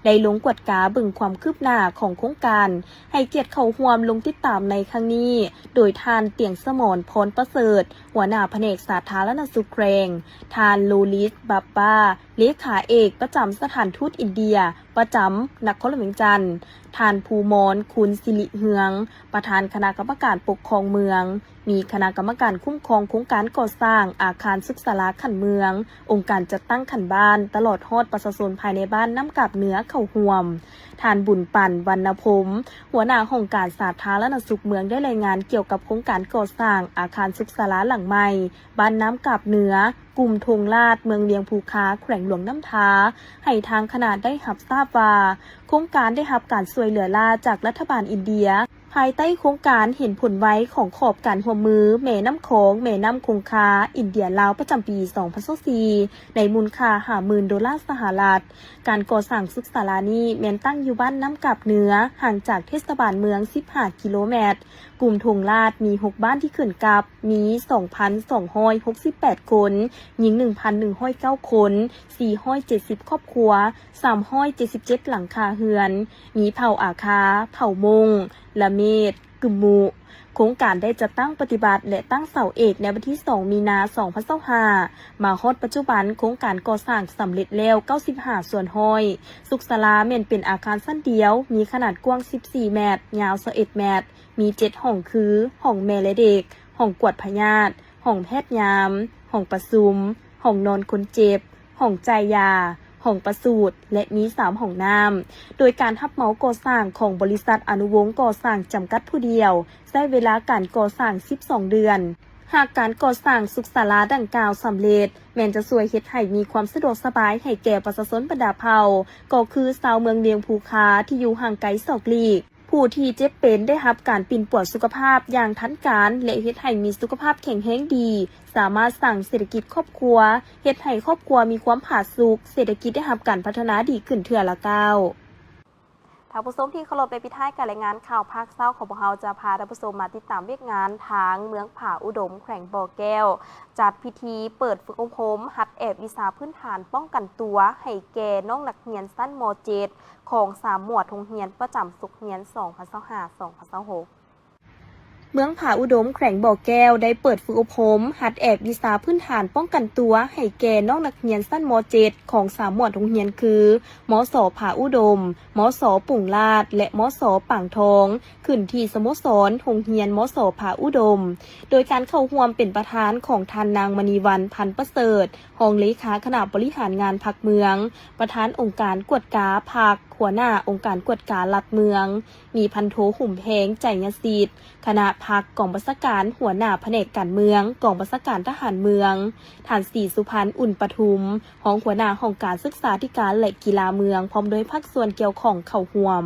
ໄດ້ລົງກວດກາເບິ່ງຄວາມຄືບໜ້າຂອງໂຄງການ, ໃຫ້ກຽດເຂົ້າຮ່ວມລົງຕິດຕາມໃນຄັ້ງນີ້ ໂດຍທ່ານ ຕຽງສະໝອນ ພອນປະເສີດ ຫົວໜ້າພະແນກສາທາລະນະສຸກແຂວງ, ທ່ານ ໂລລິດ ບັບບາ ເລຂາເອກປະຈຳສະຖານທູດອິນເດຍປະຈຳນະຄອນຫຼວງວຽງຈັນ, ທ່ານ ພູມອນ ຄຸນສິລິເຮືອງ ປະທານຄະນະກຳມະການປົກຄອງເມືອງ, ມີຄະນະກຳມະການຄຸ້ມຄອງໂຄງການກໍ່ສ້າງອາຄານສຸກສາລາຂັ້ນເມືອງ, ອົງການຈັດຕັ້ງຂັ້ນບ້ານ, ຕະຫຼອດຮອດປະຊາຊົນພາຍໃນບ້ານນ້ຳກາບເໜືອເຂົ້າຮ່ວມ. ທ່ານ ບຸນປັນ ວັນນະພົມ ຫົວໜ້າຫ້ອງການສາທາລະນະສຸກເມືອງ ໄດ້ລາຍງານກ່ຽວກັບໂຄງການກໍ່ສ້າງອາຄານສຸກສາລາຫຼັງໃໝ່ ບ້ານນ້ຳກາບເໜືອ, ກຸ່ມທົ່ງລາດ, ເມືອງວຽງພູຄາ, ແຂວງຫຼວງນ້ຳທາ ໃຫ້ທາງຄະນະໄດ້ຮັບຊາບວ່າ ໂຄງການໄດ້ຮັບການຊ່ວຍເຫຼືອລ້າຈາກລັດຖະບານອິນເດຍ ພາຍໃຕ້ໂຄງການເຫັນຜົນໄວຂອງຂອບການຮ່ວມມືແມ່ນ້ຳຂອງ, ແມ່ນ້ຳຄົງຄາ, ອິນເດຍ-ລາວ ປະຈຳປີສອງພັນຊາວສີ່ ໃນມູນຄ່າຫ້າໝື່ນໂດລາສະຫະລັດ. ການກໍ່ສ້າງສຸກສາລານີ້ແມ່ນຕັ້ງຢູ່ບ້ານນ້ຳກາບເໜືອ, ຫ່າງຈາກເທດສະບານເມືອງສິບຫ້າກິໂລແມັດ. ກຸ່ມທົ່ງລາດມີຫົກບ້ານທີ່ຂຶ້ນກັບ, ມີສອງພັນສອງຮ້ອຍຫົກສິບແປດຄົນ, ຍິງໜຶ່ງພັນໜຶ່ງຮ້ອຍເກົ້າຄົນ, ສີ່ຮ້ອຍເຈັດສິບຄອບຄົວ, ສາມຮ້ອຍເຈັດສິບເຈັດຫຼັງຄາເຮືອນ, ມີເຜົ່າອາຄາ, ເຜົ່າມົ້ງ, ລະເມດ, ກຶມມຸ. ໂຄງການໄດ້ຈັດຕັ້ງປະຕິບັດ ແລະ ຕັ້ງເສົາເອກໃນວັນທີສອງມີນາສອງພັນຊາວຫ້າ. ມາຮອດປັດຈຸບັນ, ໂຄງການກໍ່ສ້າງສຳເລັດແລ້ວເກົ້າສິບຫ້າສ່ວນຮ້ອຍ. ສຸກສາລາແມ່ນເປັນອາຄານຊັ້ນດຽວ, ມີຂະໜາດກວ້າງສິບສີ່ແມັດ, ຍາວຊາວເອັດແມັດ, ມີເຈັດຫ້ອງຄື ຫ້ອງແມ່ ແລະ ເດັກ, ຫ້ອງກວດພະຍາດ, ຫ້ອງແພດຍາມ, ຫ້ອງປະຊຸມ, ຫ້ອງນອນຄົນເຈັບ, ຫ້ອງຈ່າຍຢາ, ຫ້ອງປະສູດ ແລະ ມີສາມຫ້ອງນ້ຳ. ໂດຍການຮັບເໝົາກໍ່ສ້າງຂອງບໍລິສັດອະນຸວົງກໍ່ສ້າງຈຳກັດຜູ້ດຽວ ໃຊ້ເວລາການກໍ່ສ້າງສິບສອງເດືອນ. ຫາກການກໍ່ສ້າງສຸກສາລາດັ່ງກ່າວສຳເລັດ, ແມ່ນຈະຊ່ວຍເຮັດໃຫ້ມີຄວາມສະດວກສະບາຍໃຫ້ແກ່ປະຊາຊົນບັນດາເຜົ່າ, ກໍຄືຊາວເມືອງວຽງພູຄາທີ່ຢູ່ຫ່າງໄກສອກຫຼີກ, ຜູ້ທີ່ເຈັບເປັນໄດ້ຮັບການປິ່ນປົວສຸຂະພາບຢ່າງທັນການ ແລະ ເຮັດໃຫ້ມີສຸຂະພາບແຂງແຮງດີ, ສາມາດສ້າງເສດຖະກິດຄອບຄົວ, ເຮັດໃຫ້ຄອບຄົວມີຄວາມຜາສຸກ, ເສດຖະກິດໄດ້ຮັບການພັດທະນາດີຂຶ້ນເທື່ອລະກ້າວ. ທ່ານຜູ້ຊົມທີ່ເຄົາລົບ, ໄປປິດທ້າຍການລາຍງານຂ່າວພາກເຊົ້າຂອງພວກເຮົາ, ຈະພາທ່ານຜູ້ຊົມມາຕິດຕາມວຽກງານທາງເມືອງຜາອຸດົມ ແຂວງບໍ່ແກ້ວ ຈັດພິທີເປີດຝຶກອົບຮົມຫັດແອບວິຊາພື້ນຖານປ້ອງກັນຕົວໃຫ້ແກ່ນ້ອງນັກຮຽນຊັ້ນ ມໍເຈັດ ຂອງສາມໝວດໂຮງຮຽນປະຈຳສົກຮຽນສອງພັນຊາວຫ້າ ສອງພັນຊາວຫົກ. ເມືອງຜາອຸດົມ ແຂວງບໍ່ແກ້ວ ໄດ້ເປີດຝຶກອົບຮົມຫັດແອບວິຊາພື້ນຖານປ້ອງກັນຕົວໃຫ້ແກ່ນ້ອງນັກຮຽນຊັ້ນ ມໍເຈັດ ຂອງສາມໝວດໂຮງຮຽນຄື ມໍສ ຜາອຸດົມ, ມໍສ ປຸງລາດ ແລະ ມໍສ ປາງທອງ ຂຶ້ນທີ່ສະໂມສອນໂຮງຮຽນ ມໍສ ຜາອຸດົມ ໂດຍການເຂົ້າຮ່ວມເປັນປະທານຂອງທ່ານນາງ ມະນີວັນ ພັນປະເສີດ ຮອງເລຂາຄະນະບໍລິຫານງານພັກເມືອງ, ປະທານອົງການກວດກາພັກ, ຫົວໜ້າອົງການກວດກາລັດເມືອງ, ມີພັນໂທ ຫຸມແພງ ໄຈຍະສິດ ຄະນະພັກກອງບັນຊາການ, ຫົວໜ້າພະແນກການເມືອງ ກອງບັນຊາການທະຫານເມືອງ, ທ່ານ ສີສຸພັນ ອຸ່ນປະທຸມ ຮອງຫົວໜ້າຫ້ອງການສຶກສາທິການ ແລະ ກິລາເມືອງ ພ້ອມດ້ວຍພາກສ່ວນກ່ຽວຂ້ອງເຂົ້າຮ່ວມ.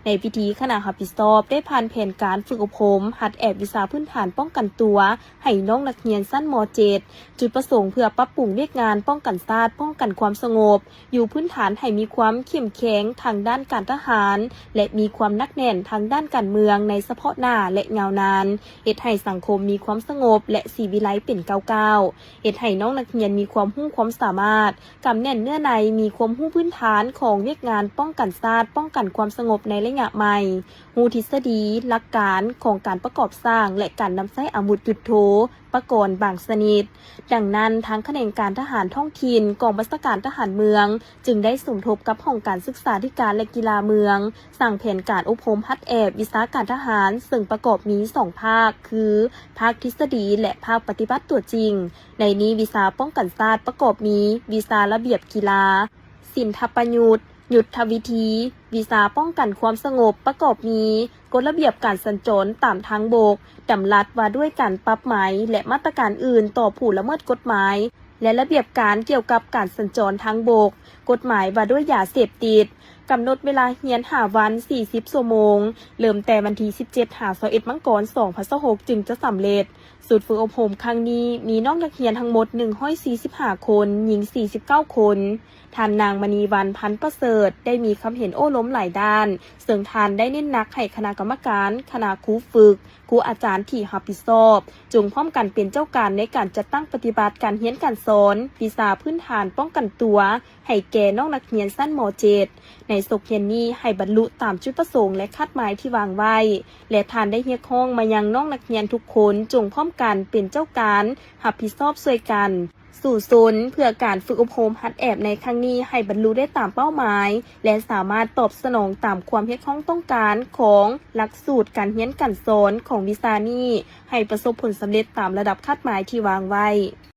ໃນພິທີ, ຄະນະຮັບຜິດຊອບໄດ້ຜ່ານແຜນການຝຶກອົບຮົມຫັດແອບວິຊາພື້ນຖານປ້ອງກັນຕົວ ໃຫ້ນ້ອງນັກຮຽນຊັ້ນ ມ.ເຈັດ ຈຸດປະສົງເພື່ອປັບປຸງວຽກງານປ້ອງກັນຊາດ, ປ້ອງກັນຄວາມສະຫງົບ ຢູ່ພື້ນຖານໃຫ້ມີຄວາມເຂັ້ມແຂງທາງດ້ານການທະຫານ ແລະ ມີຄວາມໜັກແໜ້ນທາງດ້ານການເມືອງໃນສະເພາະໜ້າ ແລະ ຍາວນານ, ເຮັດໃຫ້ສັງຄົມມີຄວາມສະຫງົບ ແລະ ສີວິໄລເປັນກ້າວໆ, ເຮັດໃຫ້ນ້ອງນັກຮຽນມີຄວາມຮູ້ຄວາມສາມາດ, ກຳແໜ້ນເນື້ອໃນ, ມີຄວາມຮູ້ພື້ນຖານຂອງວຽກງານປ້ອງກັນຊາດ, ປ້ອງກັນຄວາມສະຫງົບໃນໄລຍະໃໝ່, ຮູ້ທິດສະດີ, ຫຼັກການຂອງການປະກອບສ້າງ ແລະ ການນຳໃຊ້ອາວຸດຍຸດໂທປະກອນບາງຊະນິດ. ດັ່ງນັ້ນ, ທາງຂະແໜງການທະຫານທ້ອງຖິ່ນ ກອງບັນຊາການທະຫານເມືອງ ຈຶ່ງໄດ້ສົມທົບກັບຫ້ອງການສຶກສາທິການ ແລະ ກິລາເມືອງ ສ້າງແຜນການອົບຮົມຫັດແອບວິຊາການທະຫານ, ເຊິ່ງປະກອບມີສອງພາກ ຄື ພາກທິດສະດີ ແລະ ພາກປະຕິບັດຕົວຈິງ. ໃນນີ້, ວິຊາປ້ອງກັນຊາດປະກອບມີ ວິຊາລະບຽບກິລາ, ສິນທະປະຍຸດ, ຍຸດທະວິທີ, ວິຊາປ້ອງກັນຄວາມສະຫງົບປະກອບມີ ກົດລະບຽບການສັນຈອນຕາມທາງບົກ, ດຳລັດວ່າດ້ວຍການປັບໃໝ ແລະ ມາດຕະການອື່ນຕໍ່ຜູ້ລະເມີດກົດໝາຍ ແລະ ລະບຽບການກ່ຽວກັບການສັນຈອນທາງບົກ, ກົດໝາຍວ່າດ້ວຍຢາເສບຕິດ, ກຳນົດເວລາຮຽນຫ້າວັນ ສີ່ສິບຊົ່ວໂມງ, ເລີ່ມແຕ່ວັນທີສິບເຈັດ ຫາ ຊາວເອັດ ມັງກອນ ສອງພັນຊາວຫົກ ຈຶ່ງຈະສຳເລັດ. ສູດຝຶກອົບຮົມຄັ້ງນີ້ມີນ້ອງນັກຮຽນທັງໝົດ ໜຶ່ງຮ້ອຍສີ່ສິບຫ້າຄົນ, ຍິງ ສີ່ສິບເກົ້າຄົນ. ທ່ານນາງ ມະນີວັນ ພັນປະເສີດ ໄດ້ມີຄຳເຫັນໂອ້ລົມຫຼາຍດ້ານ, ເຊິ່ງທ່ານໄດ້ເນັ້ນໜັກໃຫ້ຄະນະກຳມະການ, ຄະນະຄູຝຶກ, ຄູອາຈານທີ່ຮັບຜິດຊອບ ຈົ່ງພ້ອມກັນເປັນເຈົ້າການໃນການຈັດຕັ້ງປະຕິບັດການຮຽນການສອນ ວິຊາພື້ນຖານປ້ອງກັນຕົວ ໃຫ້ແກ່ນ້ອງນັກຮຽນຊັ້ນ ມ.ເຈັດ ໃນສົກຮຽນນີ້ໃຫ້ບັນລຸຕາມຈຸດປະສົງ ແລະ ຄາດໝາຍທີ່ວາງໄວ້ ແລະ ທ່ານໄດ້ຮຽກຮ້ອງມາຍັງນ້ອງນັກຮຽນທຸກຄົນ ຈົ່ງພ້ອມກັນເປັນເຈົ້າການຮັບຜິດຊອບຊ່ວຍກັນ ສູ້ຊົນເພື່ອການຝຶກອົບຮົມຫັດແອບໃນຄັ້ງນີ້ໃຫ້ບັນລຸໄດ້ຕາມເປົ້າໝາຍ ແລະ ສາມາດຕອບສະໜອງຕາມຄວາມຮຽກຮ້ອງຕ້ອງການຂອງຫຼັກສູດການຮຽນການສອນຂອງວິຊານີ້ ໃຫ້ປະສົບຜົນສຳເລັດຕາມລະດັບຄາດໝາຍທີ່ວາງໄວ້.